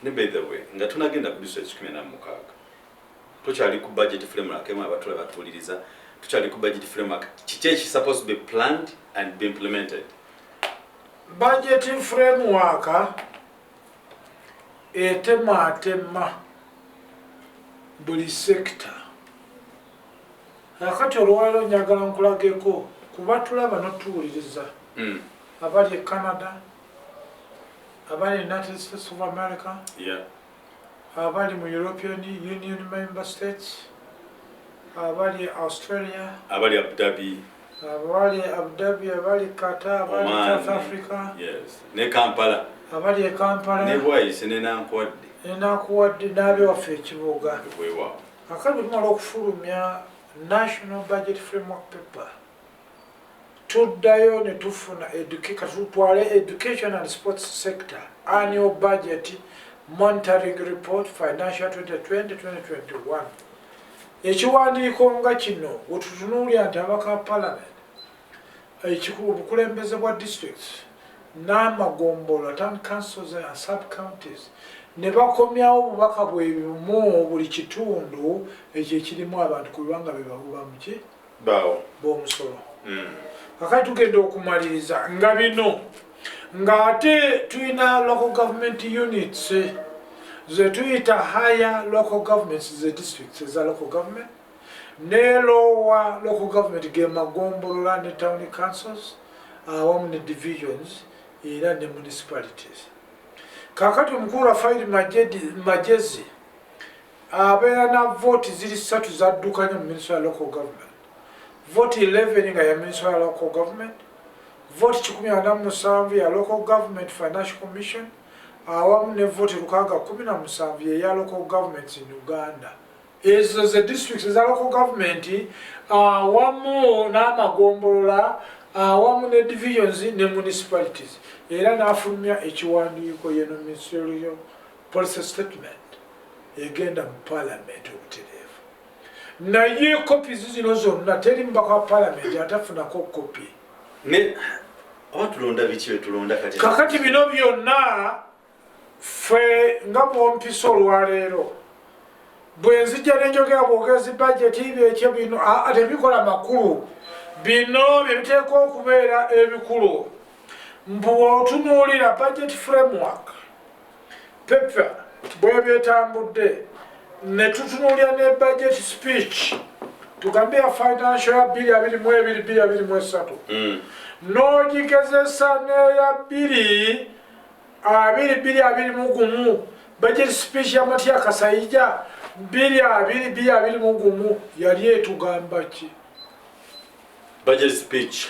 [SPEAKER 2] Ne by the way, nga tunagenda ku district 146, tukyali ku budget framework emu. Abatula batuwuliriza, tukyali ku budget framework. Kiki eki supposed to be planned and be implemented?
[SPEAKER 1] Budget framework etemaatema buli sector. Akati olwaleero njagala nkulageko kuba tulaba notuwuliriza abali e Canada, abali e United States of America, abali mu European Union member states, abali e Australia,
[SPEAKER 2] abali Abu Dhabi,
[SPEAKER 1] abali Abu Dhabi, abali Qatar, abali
[SPEAKER 2] Oman,
[SPEAKER 1] South Africa,
[SPEAKER 2] yes, ne Kampala,
[SPEAKER 1] abali e Kampala,
[SPEAKER 2] ne Bwayise ne Nankwadde.
[SPEAKER 1] Enakuwadde n'abewaffe ekibuga.
[SPEAKER 2] Weewaawo.
[SPEAKER 1] Akati bwe tumala okufulumya national budget framework paper, tuddayo ne tufuna tutwale education and sports sector annual budget monitoring report financial 2020-2021. Ekiwandiiko nga kino wetutunuulira nti abaka parliament, obukulembeze bwa districts n'amagombolola, town councils and sub counties, Ne bakomyawo obubaka bwe bumu buli kitundu ekyo ekirimu abantu, kubanga be babuba muki b'omusolo. Kakati tugenda okumaliriza nga bino, ng'ate tulina local government units ze tuyita higher local governments, ze districts eza local government, ne lower local government, ge magombolola ne town councils awamu ne divisions era ne municipalities. Kakati omukulu Rafairi Magyezi abeera na vooti ziri ssatu zaddukanya mu ministry ya local government: vote 11 nga ya ministry ya local government, vote 147 ya Local Government Financial Commission, awamu ne vote 617 yeya local governments in Uganda. Ezo ze districts eza local government awamu n'amagombolola awamu ne divisions ne municipalities. Era n'afulumya ekiwandiiko, yeno ministerial policy statement egenda mu parliament obutereevu. Naye copies zino zonna teri mubaka wa parliament atafunako kopi.
[SPEAKER 2] Ne oba tulonda biki byetulonda kati?
[SPEAKER 1] Kakati bino byonna, ffe nga bwompisa olwaleero, bwe nzijja nenjogera bwogezi bajeti byekyo bino tebikola makulu. Bino bye biteekwa okubeera ebikulu. Mbu otunuulira budget framework paper bwebyetambudde, ne tutunuulira ne budget speech, tugambe ya financial ya 2022 2023, n'ogigezesa n'eya 2020 2021, budget speech ya Matia Kasaija 2020 2021, yali etugamba ki?
[SPEAKER 2] Budget speech.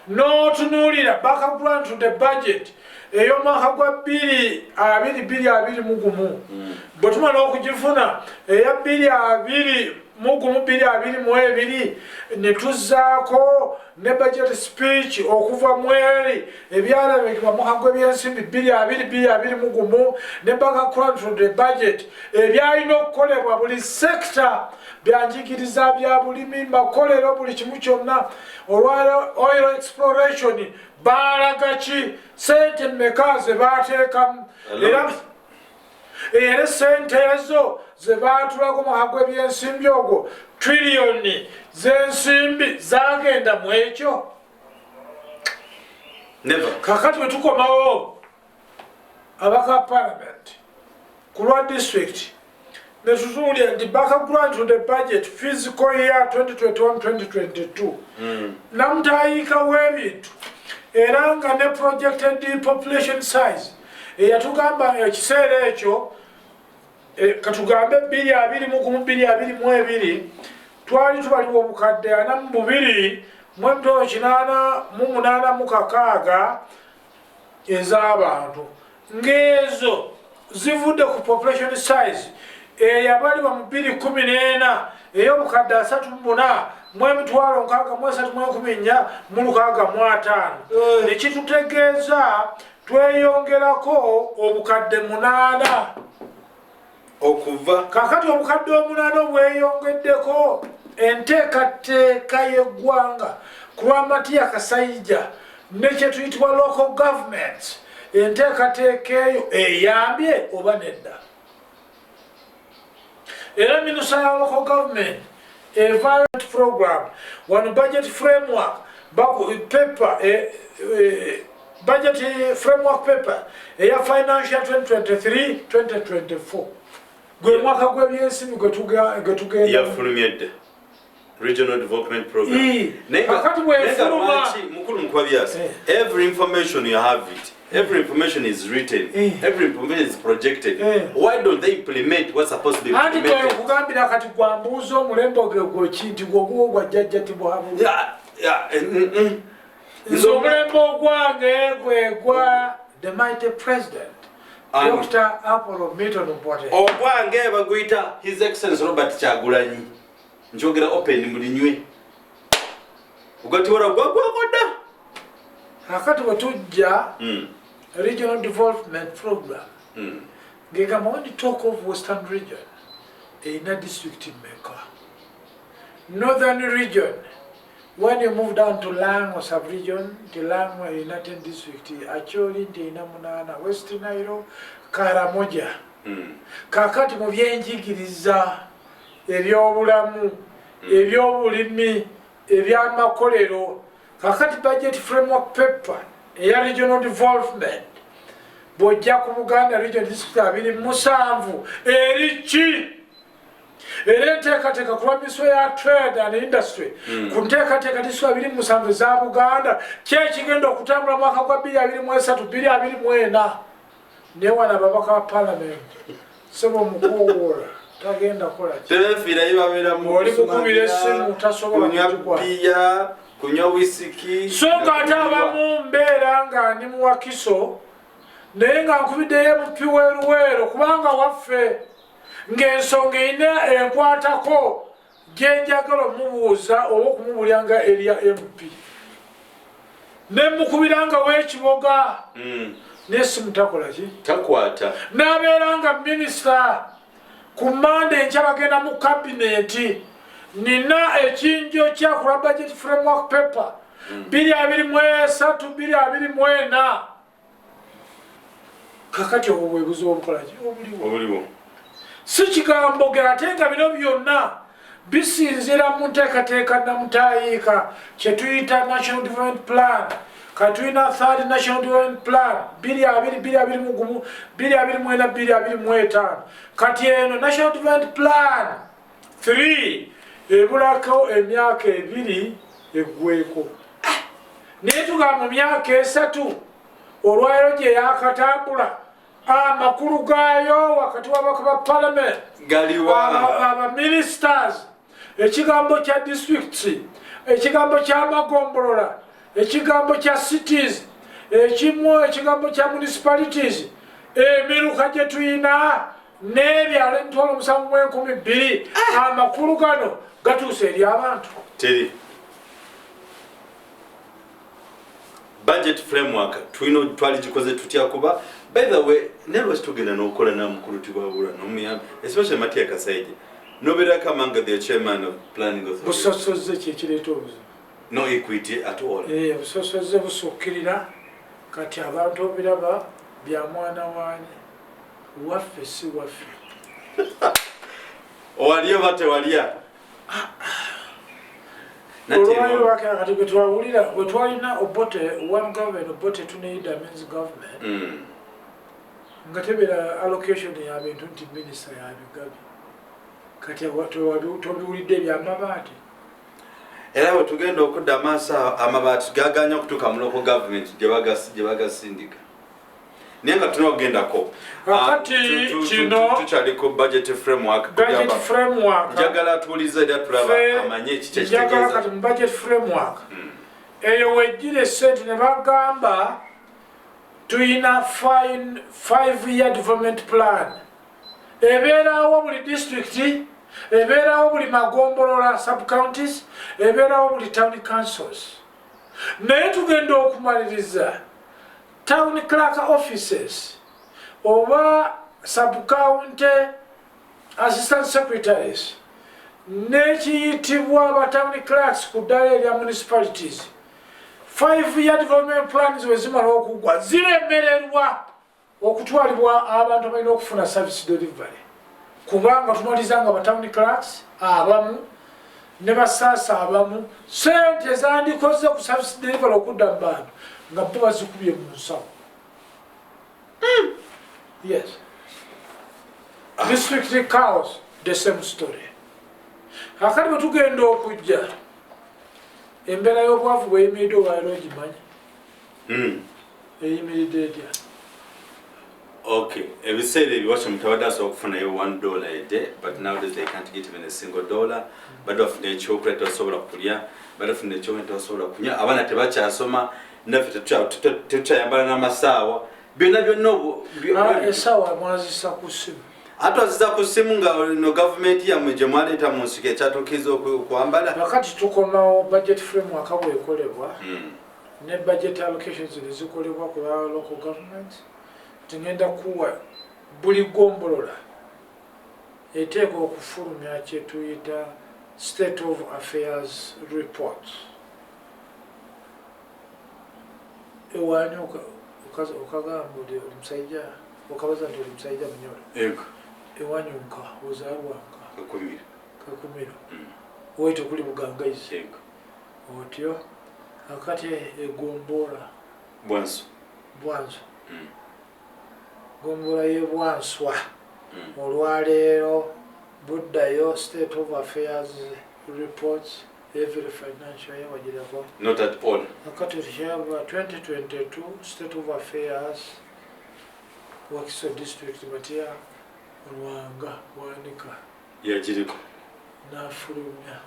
[SPEAKER 1] N'otunuulira background to the budget ey'omwaka gwa 2020 2021. Bwe tumala okugifuna eya 2021 2022, ne tuzzaako ne budget speech okuva mweri ebyalabikibwa mwaka gw'ebyensimbi 2020 2021, ne background to the budget, ebyalina okukolebwa buli sector, byanjigiriza, bya bulimi, makolero, buli kimu kyonna. Olwa oil exploration baalaga ki? Sente mmeka ze baateekamu? Era sente ezo ze baatulako mwaka gw'ebyensimbi ogwo, triliyoni z'ensimbi zagenda mu ekyo?
[SPEAKER 2] Never.
[SPEAKER 1] Kakati bwe tukomawo abaka parliament ku lwa district, netutuulira nti background to the budget fiscal year 2021-2022, namutayiika w'ebintu, era nga ne projected population size eyatugamba ekiseera ekyo, katugambe 2021 2022, twali tubalibwa obukadde 42,886 ez'abantu, ng'ezo zivudde ku population size eyabalibwa mu 2014 ey'obukadde 34 663 665. Nekitutegeeza tweyongerako obukadde 8.
[SPEAKER 2] Okuva
[SPEAKER 1] Kakati obukadde 8 obweyongeddeko, enteekateeka y'eggwanga ku lwa Matiya Kasaija ne kyetuyitibwa local government, enteekateeka eyo eyambye oba nedda? Era minisita ya local government evaayo program wano, budget framework paper, budget framework paper eya financial 2023 2024, gwe mwaka gw'ebyensimbi gwe tugenda.
[SPEAKER 2] Yafulumye dda regional development program.
[SPEAKER 1] Kakati
[SPEAKER 2] Naye nga
[SPEAKER 1] bwefuluma
[SPEAKER 2] mukulu Mukwabyasi, every information you have it, every information is written, every information is projected. Why don't they implement what's supposed to be
[SPEAKER 1] Anti
[SPEAKER 2] implemented?
[SPEAKER 1] Okugambira kati gwambuuza omulembe ogwo gwoki nti gwoguwo gwa jjajja Tibuhaburwa.
[SPEAKER 2] Yeah.
[SPEAKER 1] Nze omulembe ogwange gwegwa the mighty president Dr. Apollo Milton Obote.
[SPEAKER 2] Ogwange baguyita His Excellence Robert Kyagulanyi. Njogera open, mulinywe ogatiwala gwagwako dda.
[SPEAKER 1] Kakati bwe tujja regional development program, ngegamba when you talk of Western Region, erina district mmeka? Northern Region, when you move down to Lango sub-region, nti Lango erina 10 district, Acholi nti erina 8, West Nile, Karamoja. Kakati mu byenjigiriza, ebyobulamu, ebyobulimi, ebyamakolero, kakati budget framework paper eya regional development bw'ojja ku Buganda region district 27 eri ki? Era enteekateeka ku lwa Ministry ya Trade and Industry ku nteekateeka district 27 eza Buganda ki ekigenda okutambula mwaka gwa 2023 2024. Naye wano ababaka ba parliament sebo omukuwuula tagenda kukola ki?
[SPEAKER 2] Tebefiirayo, babeera mu
[SPEAKER 1] Oli mukubira essimu tasobola
[SPEAKER 2] kunywa
[SPEAKER 1] kugikwata.
[SPEAKER 2] Bbiya, kunywa wisiki.
[SPEAKER 1] So nga ate abamu mbeera nga ndi muwakiso naye nga nkubiddeyo MP w'e Luweero kubanga waffe ng'ensonga erina enkwatako gye njagala omubuuza oba okumubulya nga erya MP, ne mukubira nga w'ekiboga n'essimu takola ki?
[SPEAKER 2] Takwata.
[SPEAKER 1] N'abeera nga minisita ku Mande enkya bagenda mu kabineti, nina ekinjo kyakola budget framework paper 2023 2024. Kakati obwo bwe buzibu obukolaki obuliwo.
[SPEAKER 2] Obuliwo.
[SPEAKER 1] Si kigambo ge, ate nga bino byonna bisinziira mu nteekateeka namutayiika kyetuyita national development plan. Katulina third national development plan 2020 2021 2024 2025. Kati eno national development plan 3 ebulako emyaka 2 eggweko, naye tugamba mu myaka 3 olwaliro gye yakatambula amakulu gaayo wakati w'ababaka ba parliament
[SPEAKER 2] Galiwa?
[SPEAKER 1] Aba ministers, ekigambo kya districts, ekigambo kyamagombolola, ekigambo kya cities, ekimu ekigambo kya municipalities, emiruka gye tuyina n'ebyalo 72,000, amakulu gano gatuuse eri abantu?
[SPEAKER 2] Teri budget framework tulina, twaligikoze tutya? Kuba by the way, naye lwaki tugenda n'okola namukulu Tibwabula nomuyambi, especially Matia Kasaija, nobeerako among the chairman of planning authority?
[SPEAKER 1] Busosoze kyekireeta obuzibu.
[SPEAKER 2] No equity at all.
[SPEAKER 1] Obusosoze busukkirira. Kati abantu obiraba bya mwana waani, waffe si waffe.
[SPEAKER 2] Owaliyo ba tewalya.
[SPEAKER 1] Olwaliro lwakera kati gwe twawulira bwe twalina Obote one government, Obote tuneida means government nga tebeera allocation ya bintu nti minisita yabigabye. Kati tobiwulidde ebyamabaati?
[SPEAKER 2] Era bwe tugenda okudda amaaso awo, amabaati gaganya okutuuka mu local government gye bagasindika, naye nga tulina okugendako.
[SPEAKER 1] Kakati
[SPEAKER 2] Tukyali ku budget framework.
[SPEAKER 1] Budget framework.
[SPEAKER 2] Njagala atuulize era tulaba amanye ekiki
[SPEAKER 1] Njagala
[SPEAKER 2] ekitegeeza.
[SPEAKER 1] Kati mu budget framework eyo wejjira esente ne bagamba tuyina 5 year development plan, ebeerawo buli district, ebeerawo buli magombolola, subcounties, ebeerawo buli town councils. Naye tugenda okumaliriza town clerk offices oba subcounty assistant secretaries n'ekiyitibwa aba town clerks ku ddala erya municipalities. 5 year development plans we zimala okuggwa ziremererwa okutwalibwa abantu abalina okufuna service delivery, kubanga tumaliriza nga ba town clerks abamu ne basaasa abamu sente zandikoze ku service delivery okudda mu bantu nga bo bazikubye mu nsawo. Yes, district cows, the same story. Kakati bwe tugenda okujja embeera y'obwavu bweyimiridde olwaliro ogimanyi? Eyimiridde etya?
[SPEAKER 2] Okay, ebiseera ebyo Washington tabadde asobola okufunayo $1 a day, but nowadays they can't get even a single dollar. Badde bafuna ekyokulya tebasobola kulya, badde bafuna ekyokunywa tebasobola kunywa, abaana tebakyasoma, naffe tetukyayambala n'amasaawa, byonna byonna
[SPEAKER 1] Essaawa mwazisa ku ssimu.
[SPEAKER 2] Ate waziza ku ssimu nga no gavumenti yammwe gye mwaleeta mu nsiko ekyatuukiriza okwambala.
[SPEAKER 1] Kakati tukomawo budget framework bwekolebwa ne budget allocations nezikolebwa ku lwa local government. Tingenda kuwa buli gombolola eteeka okufulumya kyetuyita state of affairs report. Ewaani okagamba oli musajja Okabaza nti oli musajja Munyoro.
[SPEAKER 2] Yego.
[SPEAKER 1] Ewanyunka ozaalwanka.
[SPEAKER 2] Kakumiro.
[SPEAKER 1] Kakumiro. Waitu kuli Bugangaizi.
[SPEAKER 2] Yego.
[SPEAKER 1] Otyo akati egombora.
[SPEAKER 2] Bwanso.
[SPEAKER 1] Bwanso. Gombora ye Bwanswa. Olwaleero buddayo State of Affairs reports every financial year wagirako.
[SPEAKER 2] Not at all.
[SPEAKER 1] Akati tukyaba 2022 State of Affairs Wakiso District Matia Lwanga Bwanika.
[SPEAKER 2] Yagiriko.
[SPEAKER 1] Nafulumya.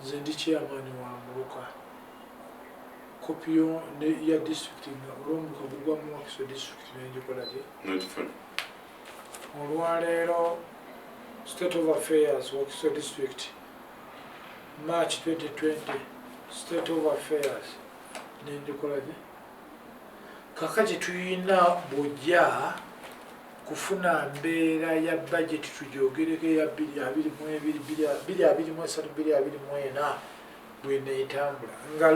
[SPEAKER 1] Nze ndi chairman wa muluka. Kopi yo ya district nga olw'omuluka gugwa mu Wakiso District n'engikola gye.
[SPEAKER 2] Notufuna.
[SPEAKER 1] Olwaleero State of Affairs Wakiso District March 2020 State of Affairs n'engikola gye. Kakati tulina bujja kufuna mbeera ya budget tugyogereko eya 2022 2023 2024 bw'eneetambula nga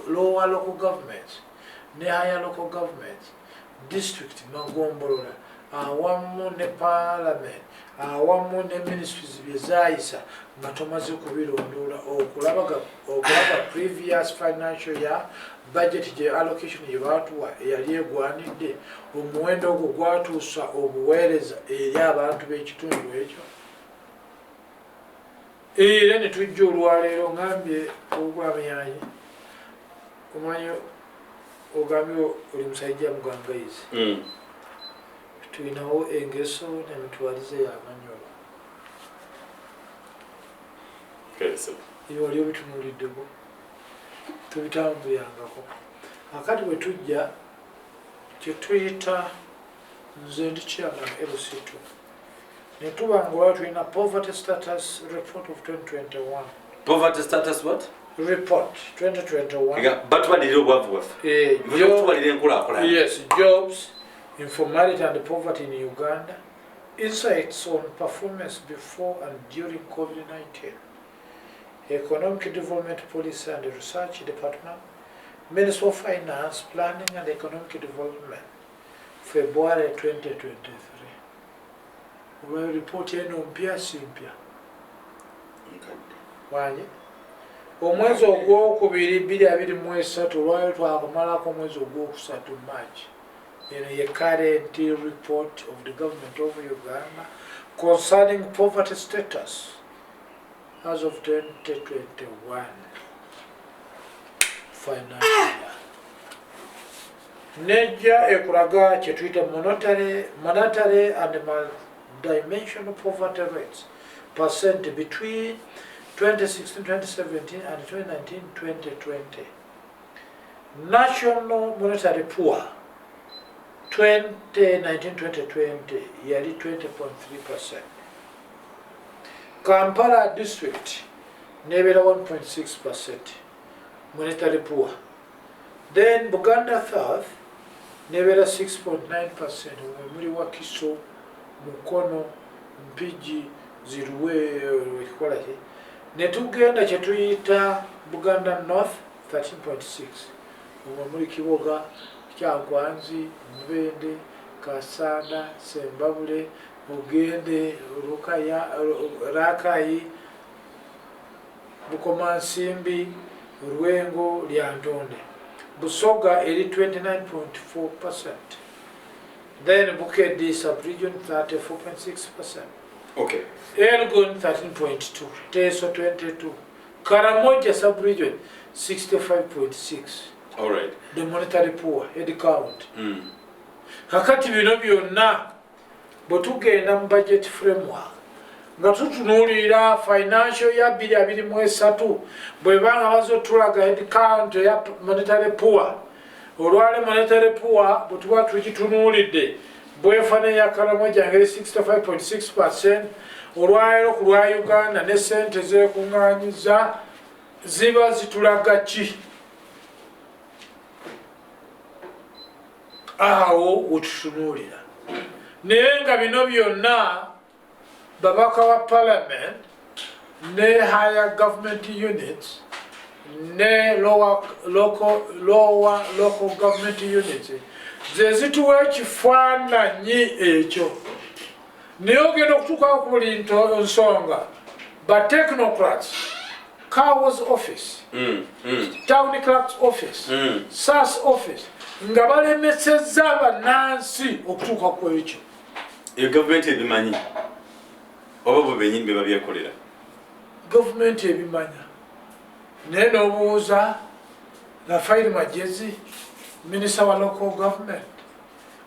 [SPEAKER 1] lower local governments ne higher local governments district magombolola awamu ne parliament awamu ne ministries bye zaayisa nga tomaze kubirondoola okulaba previous financial year budget gye allocation gye baatuwa eyali egwanidde omuwendo ogwo gwatuusa obuweereza eri abantu b'ekitundu ekyo. Era ne tujja olwaleero ngambye ogwamyanyi omanyi ogambye oli musajja Mugangaizi. Tulinawo engeso n'emitwalize y'Abanyoro. Ebyo wali obitunuuliddeko tubitambulirangako. Akati bwe tujja kye tuyita nze ndi chairman LC2 ne tuba nga olwa tulina poverty status report of 2021.
[SPEAKER 2] Poverty status what?
[SPEAKER 1] Report 2021.
[SPEAKER 2] Batubalirira obwavu bwaffe. Tubalirira enkulaakulana.
[SPEAKER 1] Yes, jobs, informality and poverty in Uganda, insights on performance before and during COVID-19, Economic Development Policy and Research Department, Ministry of Finance, Planning and Economic Development, February 2023. Olwayo ripooti eno mpya si mpya? Wanje omwezi ogwokubiri 2023 olwayo twakumalako omwezi ogwokusatu March. Eno ye current report of the government of Uganda concerning poverty status as of 2021 financial year. Nejja ekulaga kye tuyita monetary and dimensional poverty rates percent between 2016-2017 and 2019-2020. National monetary poor 2019-2020 yali 20.3%. Kampala district nebeera 1.6% monetary poor. Then Buganda South nebeera 6.9% mwe muli Wakiso, Mukono, Mpigi, Ziruwe ekikola ki. Ne tugenda kye tuyita Buganda North 13.6 omwe muli Kiboga, Kyankwanzi, Mubende, Kasanda, Sembabule, Ogende, Rukaya, Rakayi, Bukomansimbi, Rwengo, Lyantonde. Busoga eri 29.4%. Then Bukedi sub-region 34.6%.
[SPEAKER 2] Okay.
[SPEAKER 1] Elgon 13.2, Teso 22, Karamoja sub-region 65.6.
[SPEAKER 2] All right.
[SPEAKER 1] The monetary poor head count. Kakati bino byonna bwe tugenda mu budget framework nga tutunuulira financial ya 2023 bwebanga bazotulaga head count ya monetary poor. Olwale monetary poor bwe tuba tukitunuulidde bwefaananya ya Karamoja ngeri 65.6% olwaleero ku lwa Uganda ne ssente zeekuŋŋaanyiza ziba zitulaga ki? Awo wetutunuulira. Naye nga bino byonna babaka wa parliament ne higher government units ne lower local government units Ze zituwa ekifaananyi ekyo. Naye ogenda okutuukawo ku buli nsonga, ba technocrats, CAO's office, town clerk's office, SARS office, nga balemesezza bannansi okutuuka ku ekyo.
[SPEAKER 2] Eyo gavumenti ebimanyi oba bo benyini be babyekolera?
[SPEAKER 1] Gavumenti ebimanya, naye n'obuuza Rafael Magyezi, minisita wa local government,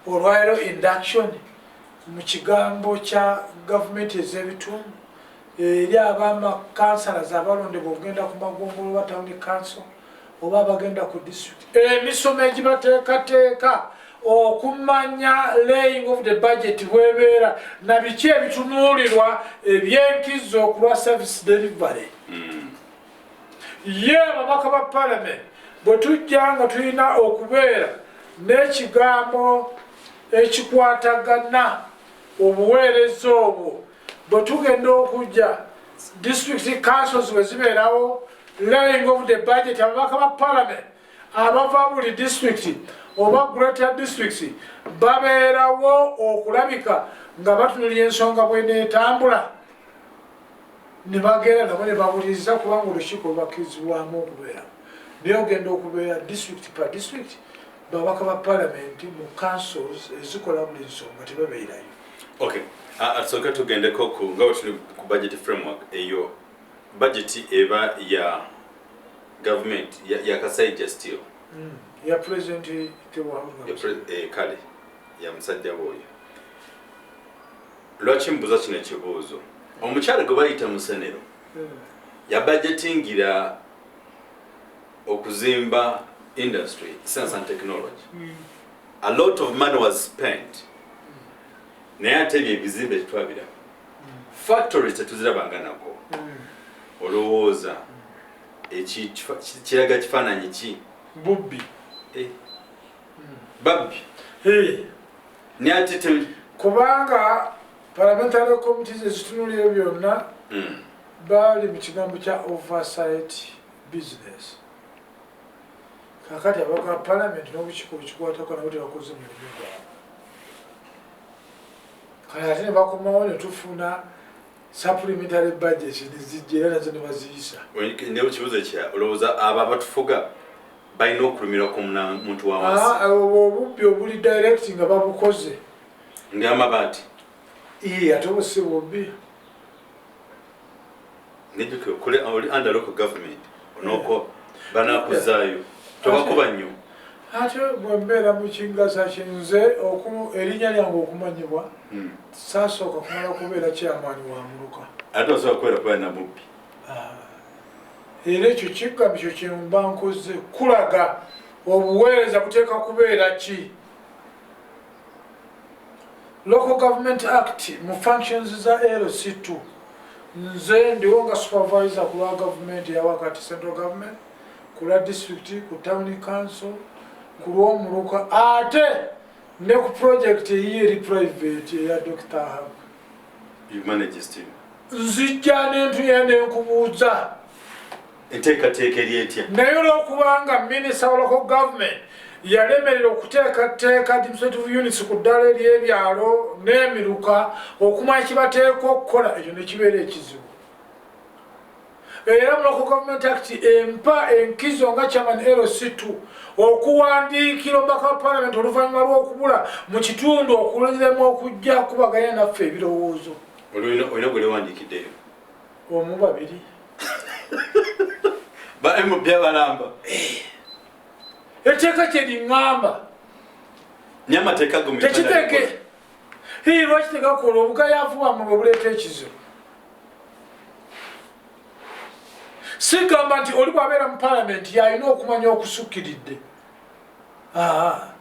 [SPEAKER 1] olwaliro induction mu kigambo kya gavumenti ez'ebitundu eri abamakansalazi abalondebwa okugenda ku magombolola oba town council oba abagenda ku district, emisomo egibateekateeka okumanya laying of the budget bwebeera na biki ebitunuulirwa ebyenkizo okulwa service delivery. Ye ababaka ba parliament bwe tujja nga tulina okubeera n'ekigambo ekikwatagana obuweereza obwo, bwe tugenda okujja district councils bwe zibeerawo, laying of the budget, ababaka ba parliament abava buli district oba greater districts babeerawo okulabika nga batunulira ensonga bweneetambula, ne bagenda nabo ne bawuliriza, kubanga olukiiko lubakkirizibwamu okubeeramu. Naye ogenda okubeera district per district, babaka ba parliament mu councils ezikola buli nsonga tebabeerayo.
[SPEAKER 2] Okay, tusooke tugendeko ku nga bwe tuli ku budget framework. Eyo budget eba ya government ya Kasaija still?
[SPEAKER 1] Ya president.
[SPEAKER 2] Kale ya musajja woyo. Lwaki mbuuza kino ekibuuzo? Omukyala gwe bayita Musenero yabudgetingira okuzimba industry, science and technology. A lot of money was spent, naye ate ebyo ebizimbe tetwabiraba, factories tetuzirabanga nako. Olowooza kiraga kifaananyi ki?
[SPEAKER 1] Bubbi.
[SPEAKER 2] Eh. Babbi? Naye ate
[SPEAKER 1] Kubanga parliamentary committees ezitunulira byonna baali mu kigambo kya oversight business. Kakati abaka parliament n'obukiiko bukikwatako nabo tebakoze mulimu gwabwe. Kale ate ne bakomawo ne tufuna supplementary budget, nezijja era nazo ne baziyisa.
[SPEAKER 2] Naye kibuuzo kya olowooza abo abatufuga balina okulumira ku muntu wa wansi?
[SPEAKER 1] Ah, obwo obubbi obuli direct nga babukoze.
[SPEAKER 2] Ng'amabaati?
[SPEAKER 1] Iye, ate obwo si bubbi?
[SPEAKER 2] Nejjuke okole oli under local government, onoko banakuzaayo, tobakuba nnyo.
[SPEAKER 1] Ate bwe mbeera mu kingasa kinze erinnya lyange okumanyibwa, saasooka kumala kubeera chairman wa muluka.
[SPEAKER 2] Ate osobola kubeera kubeera na mubbi.
[SPEAKER 1] Era ekyo kigambo kyo kyemba nkoze kulaga obuweereza buteeka kubeera ki. Local Government Act mu functions za LC2, nze ndiwo nga supervisor ku lwa gavumenti eyawakati, central government, ku lwa district, ku town council, ku lw'omuluka, ate ne ku project eyiyo eri private eya Dr. Hab.
[SPEAKER 2] You manage still.
[SPEAKER 1] Nzijja nentuya nenkubuuza.
[SPEAKER 2] Enteekateeka eri etya?
[SPEAKER 1] Naye olwokubanga minisita wa local government yalemerera okuteekateeka administrative units ku ddala ery'ebyalo n'emiruka okumanya kibateeka okukola, ekyo nekibeera ekizibu. Era mu Local Government Act empa enkizo nga chairman LC2 okuwandiikira omubaka wa parliament oluvannyuma lw'okubula mu kitundu okuliremu okujja kubaganya naffe ebirowoozo.
[SPEAKER 2] Olina gwe liwandiikiddeyo?
[SPEAKER 1] Omu, babiri.
[SPEAKER 2] Ba MP abalamba?
[SPEAKER 1] Etteeka kye liŋŋamba.
[SPEAKER 2] Naye amateeka go mu Uganda
[SPEAKER 1] Tekiteeke
[SPEAKER 2] gakola.
[SPEAKER 1] Hii, lwaki tegakola? Obugayavu bwammwe bwe buleeta ekizibu. Sigamba nti oli bw'abeera mu palamenti yalina okumanya okusukkiridde. Aa,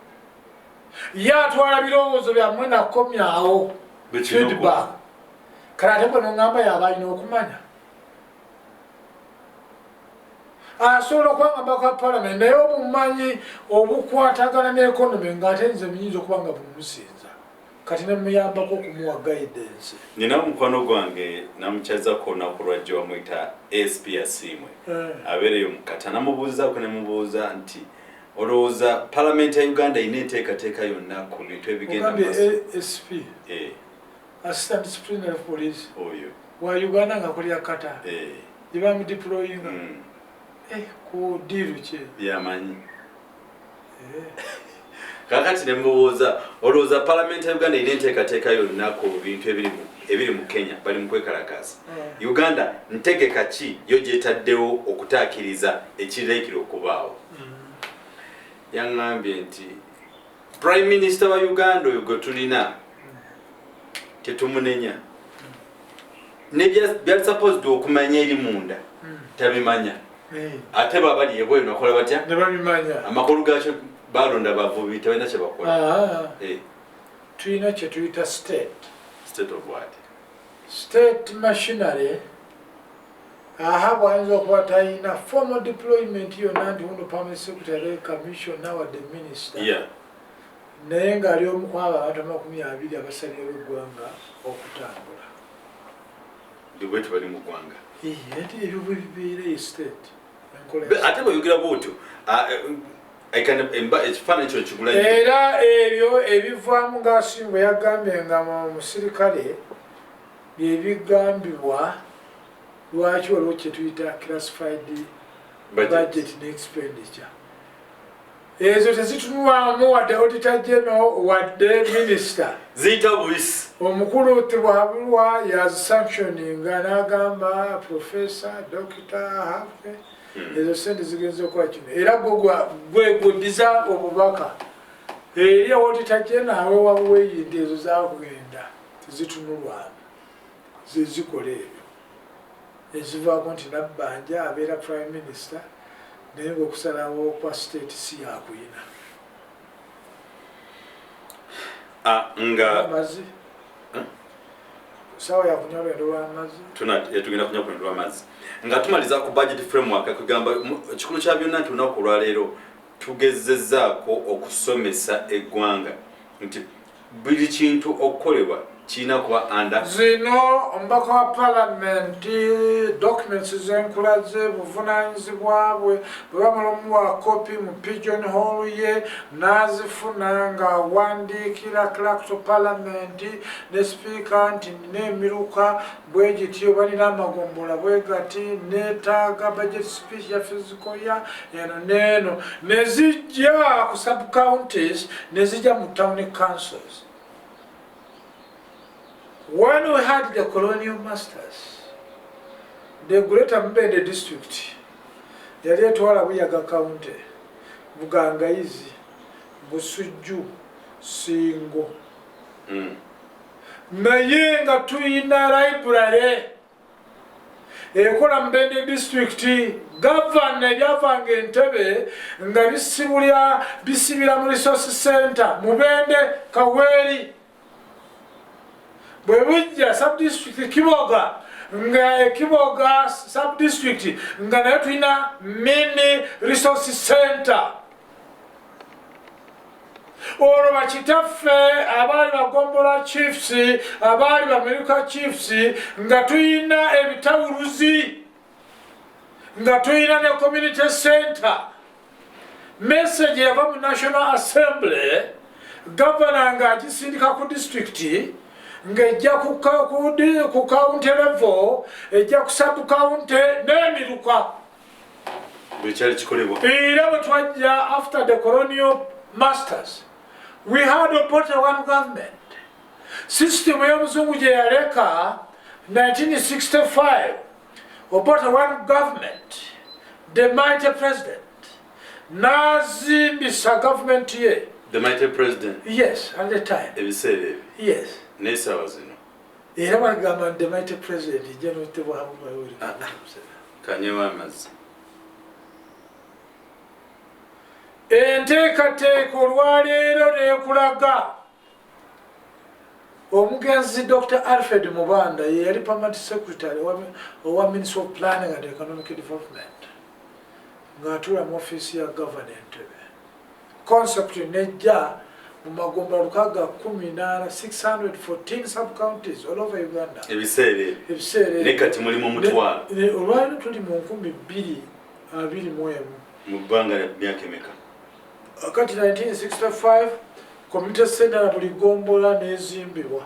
[SPEAKER 1] ye atwala birowoozo byammwe nakomyawo
[SPEAKER 2] Bekirina
[SPEAKER 1] feedback. Kale ate gwe noŋŋamba yaba alina okumanya, asobola okuba nga mbaka parliament, naye obumanyi obukwatagana n'economy ng'ate nze muyinza okuba nga bumusinza, kati nemuyambako okumuwa guidance.
[SPEAKER 2] Nina omukwano gwange namukyazako olunaku lwajjo, bamuyita ASP Asiimwe. Abeereyo mukata, namubuuzaako, nemubuuza nti Olowooza palamenti ya Uganda erina enteekateeka yonna ku bintu ebigenda mu
[SPEAKER 1] Ogambye
[SPEAKER 2] maaso?
[SPEAKER 1] ASP,
[SPEAKER 2] Eh,
[SPEAKER 1] Assistant Disciplinary Police
[SPEAKER 2] oyo
[SPEAKER 1] wa Uganda nga akolera Qatar, gye bamudeployinga ku diiru ki?
[SPEAKER 2] Byamanyi. Kakati ne mubuuza, olowooza palamenti ya Uganda erina enteekateeka yonna ku bintu ebiri mu Kenya? Bali mu kwekalakaasa. Uganda ntegeka ki yo gyetaddewo okutaakiriza ekireekera okubaawo? Yaŋŋambye nti Prime Minister wa Uganda oyo gwe tulina tetumunenya, ne byali supposed okumanya eri munda tabimanya, ate babali ebweru nakola batya?
[SPEAKER 1] Ne babimanya.
[SPEAKER 2] Amakulu gakyo balonda bavubi, tebalina kyebakola.
[SPEAKER 1] Tulina kye tuyita state.
[SPEAKER 2] State of what?
[SPEAKER 1] State machinery. Aha, bwayinza okuba talina formal deployment yonna nti uno permanent secretary, commissioner, wadde minister, naye ng'ali omu ku abo abantu 20 abasalirawo eggwanga okutambula.
[SPEAKER 2] Bwetu bali mu ggwanga.
[SPEAKER 1] Nti ebyo bwe bibeera e state enkola.
[SPEAKER 2] Ate bweyogera bwotyo, ekifaananyi kyo kigula.
[SPEAKER 1] Era ebyo ebivaamu ng'asimba yagambye nga mu musirikale byebigambibwa lwaki waliwo kye tuyita classified
[SPEAKER 2] Budget.
[SPEAKER 1] Budget ne expenditure ezo tezitunulwamu wadde Auditor General wadde minister.
[SPEAKER 2] Ziyita buyisi.
[SPEAKER 1] Omukulu Tibwabulwa yazisanctioninga n'agamba professor, doctor, have ezo sente zigenza okukola kino, era gwe gweddiza obubaka eri Auditor General awewabuweyi nti ezo zakugenda tezitunulwamu, zezikola ebyo ezivaako nti Nabbanja abeera Prime Minister naye ngaokusalawo kwa state si yakuyina.
[SPEAKER 2] Nga
[SPEAKER 1] Amazzi, sawa yakunywa lwendo lw'amazzi.
[SPEAKER 2] Tugenda kunywa kulwendo lw'amazzi nga tumaliza ku budget framework. Kugamba ekikulu kya byonna nti olunaku olwaleero tugezezaako okusomesa eggwanga nti buli kintu okukolebwa kirina kuba under
[SPEAKER 1] Zino omubaka wa palamenti documents zenkulaze buvunanyizibwa bwe. Bwe bamala omuwa kopi mu pigeon hole ye n'azifuna ng'awandiikira clerk to parliament ne speaker nti nina emiruka bwe giti oba nina amagombola bwe gati, neetaaga budget speech ya fiscal ya eno neeno, ne zijja ku sub counties, ne zijja mu town councils. When we had the colonial masters, the Greater Mubende District yali etwala Buyaga County, Bugangayizi, Busujju, Singo. Naye nga tuyina library ekola Mubende District. Gavana ebyavanga Entebe nga bisibira mu resource center Mubende Kaweeri. Bwe bujja subdistrict Kiboga, nga ekiboga subdistrict nga nayo tulina mini resource center. Olwo bakitaffe abaali bagombola chiefs, abaali bamiruka chiefs, nga tuyina ebitawuluzi, nga tuyina ne community center. Message yava mu National Assembly, gavana ng'agisindika ku disitulikiti, ng'ejja ku county level, ejja ku sub county n'emiruka.
[SPEAKER 2] Buli kyali kikolebwa.
[SPEAKER 1] Era bwe twajja after the colonial masters, we had Obote one government system y'omuzungu gye yaleka 1965. Obote one government, the mighty president n'azimbisa government ye.
[SPEAKER 2] The mighty president?
[SPEAKER 1] Yes, at the time.
[SPEAKER 2] Ebiseera ebyo?
[SPEAKER 1] Yes.
[SPEAKER 2] N'essaawa zino?
[SPEAKER 1] Era bagamba nti the mighty president General Tebwahabulwa.
[SPEAKER 2] Kanyewo amazzi.
[SPEAKER 1] Enteekateeka olwaleero neekulaga omugenzi Dr Alfred Mubanda ye yali permanent secretary owa Ministry of Planning and Economic Development, ng'atuula mu ofiisi ya gavana Entebe. Concept nejja mu magomba 614, 614 subcounties all over Uganda.
[SPEAKER 2] Ebiseera ebyo?
[SPEAKER 1] Ebiseera ebyo.
[SPEAKER 2] Naye kati mulimu 10,000.
[SPEAKER 1] Olwaliro tuli mu 2021.
[SPEAKER 2] Mu bbanga lya myaka emeka?
[SPEAKER 1] Kati 1965 community center na buli gombola nezimbibwa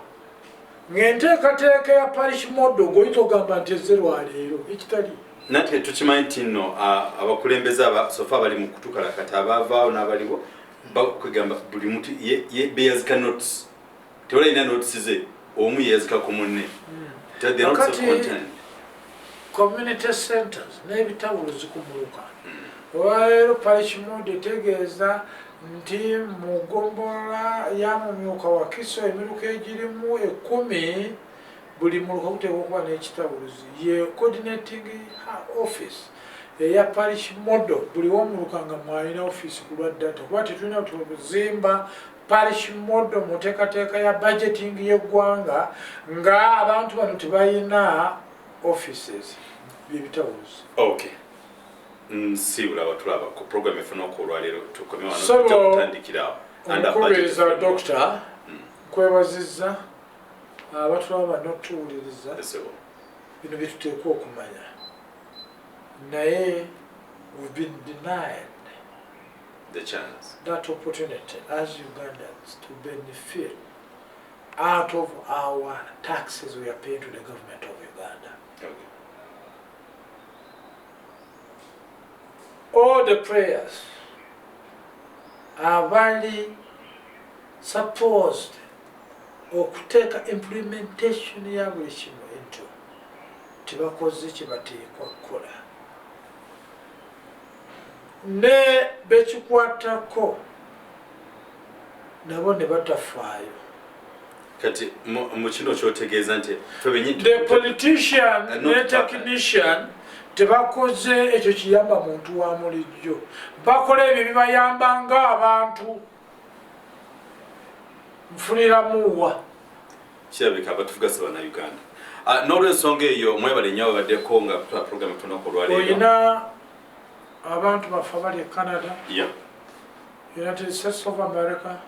[SPEAKER 1] ng'enteekateeka ya parish model gwoyinza okugamba nti ezze lwaleero ekitali.
[SPEAKER 2] Nate tukimanyi nti nno abakulembeze sofa abali mu kutukalakata abaavaawo n'abaliwo bakwegamba buli muntu beyazika notes, tewali alina notes ze, omu yeyazika ku munne.
[SPEAKER 1] Kakati community centers n'ebitawulo zikumuluka. Olwaleero parish model etegeeza nti mu ggombolola ya Mumyuka Wakiso emiruka egirimu 10, buli muluka guteekwa okuba n'ekitawuluzi. Ye coordinating office eya parish model, buli womuluka nga mwalina office ku lwa data, kuba tetulina kuzimba parish model mu nteekateeka ya budgeting y'eggwanga nga abantu bano tebalina offices byebitawuluzi.
[SPEAKER 2] Okay, nsiibula abatulaba ku program efunaku olwaleero, tukome wano, tujja kutandikira awo.
[SPEAKER 1] Omukubiriza Dokita, nkwebazizza abatulaba n'otuwuliriza. Bino byetuteekwa okumanya, naye we've been denied
[SPEAKER 2] the chance,
[SPEAKER 1] that opportunity as Ugandans to benefit out of our taxes we are paying to the government of Uganda. All the prayers abali supposed okuteeka implementation ya buli kimu into tebakoze kyebateekwa kukola, ne bekikwatako nabo ne batafaayo.
[SPEAKER 2] Kati mu kino kyotegeeza nti
[SPEAKER 1] the politician ne technician tebakoze ekyo kiyamba muntu wa mulijjo, bakola ebyo bibayamba ng'abantu nfuniramuwa.
[SPEAKER 2] Kirabika abatuvuga si Bannayuganda. N'olwensonga eyo, mwebale nnyo ababaddeko nga kutwala program tunaku olwaleero.
[SPEAKER 1] Olina abantu baffe abali e Canada, United States of America,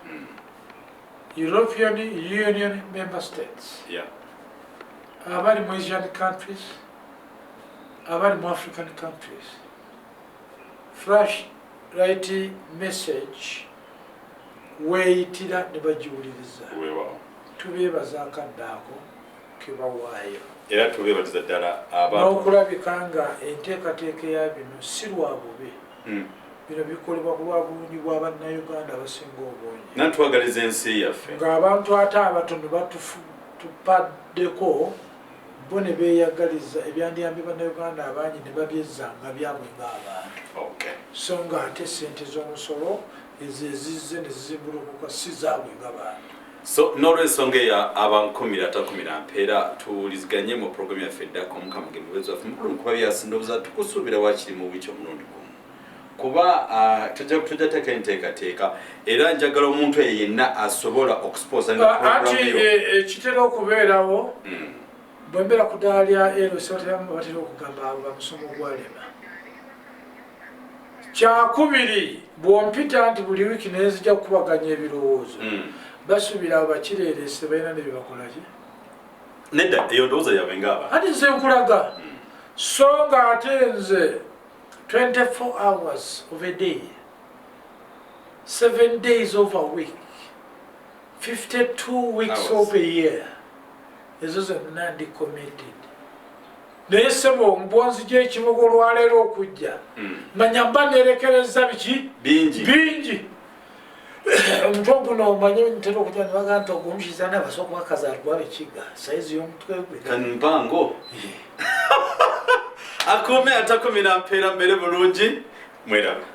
[SPEAKER 1] European Union member states, abali mu Asian countries, abali mu African countries, flash right message weeyitira ne bagiwuliriza. Tubeebaza akadde ako kebawaayo.
[SPEAKER 2] Era tubeebaliza ddala.
[SPEAKER 1] N'okulabika nga enteekateeka eya bino si lwa bubi. Bino bikolebwa ku lwa bulungi bwa Bannayuganda abasinga obungi.
[SPEAKER 2] Natwagaliza ensi yaffe.
[SPEAKER 1] Ng'abantu ate abatono batupaddeko bo ne beeyagaliza ebyandiyambye Bannayuganda abangi ne babyezzanga byabwe ng'abantu, so nga ate sente z'omusolo ezo ezizze ne zizimbulukuka si zaabwe ng'abantu.
[SPEAKER 2] So n'olwensonga eyo, abankumira atakumira mpeera, tuwuliziganye mu programu yaffe eddako. Omukama ge mubeezi waffe mukulu mukuba byasi. Ndowooza tukusuubira wakiri mu wiiki omulundi gumu, kuba tujja teeka enteekateeka, era njagala omuntu eyo yenna asobola okusponsoringa
[SPEAKER 1] anti ekitera okubeerawo, bwe mbeera ku ddaala lya LC, batera okugamba abo bamusomo gwalema. Kyakubiri, bw'ompita nti buli wiiki nenzija kukubaganya ebirowoozo, basuubira abo bakireerese balina ne byebakolaki.
[SPEAKER 2] Nedda, eyo ndowooza yaabwe ngaaba.
[SPEAKER 1] Anti nze nkulaga, so nga ate nze 24 hours of a day, 7 days of a week, 52 weeks
[SPEAKER 2] Hours.
[SPEAKER 1] of a year, ezo zonna ndi committed. Naye sebo, mbwonzija ekibuga olwaleero okujja, manya mba nerekereza biki?
[SPEAKER 2] Bingi.
[SPEAKER 1] Bingi. Omutwe guno omanyi ntera okujja nebaga nti ogwo omushiza nabasobola kuba kazaalibwa bekiga sayizi y'omutwe gwe.
[SPEAKER 2] Kanmpango akuume atakumira mpeera, mmere bulungi, mweraba.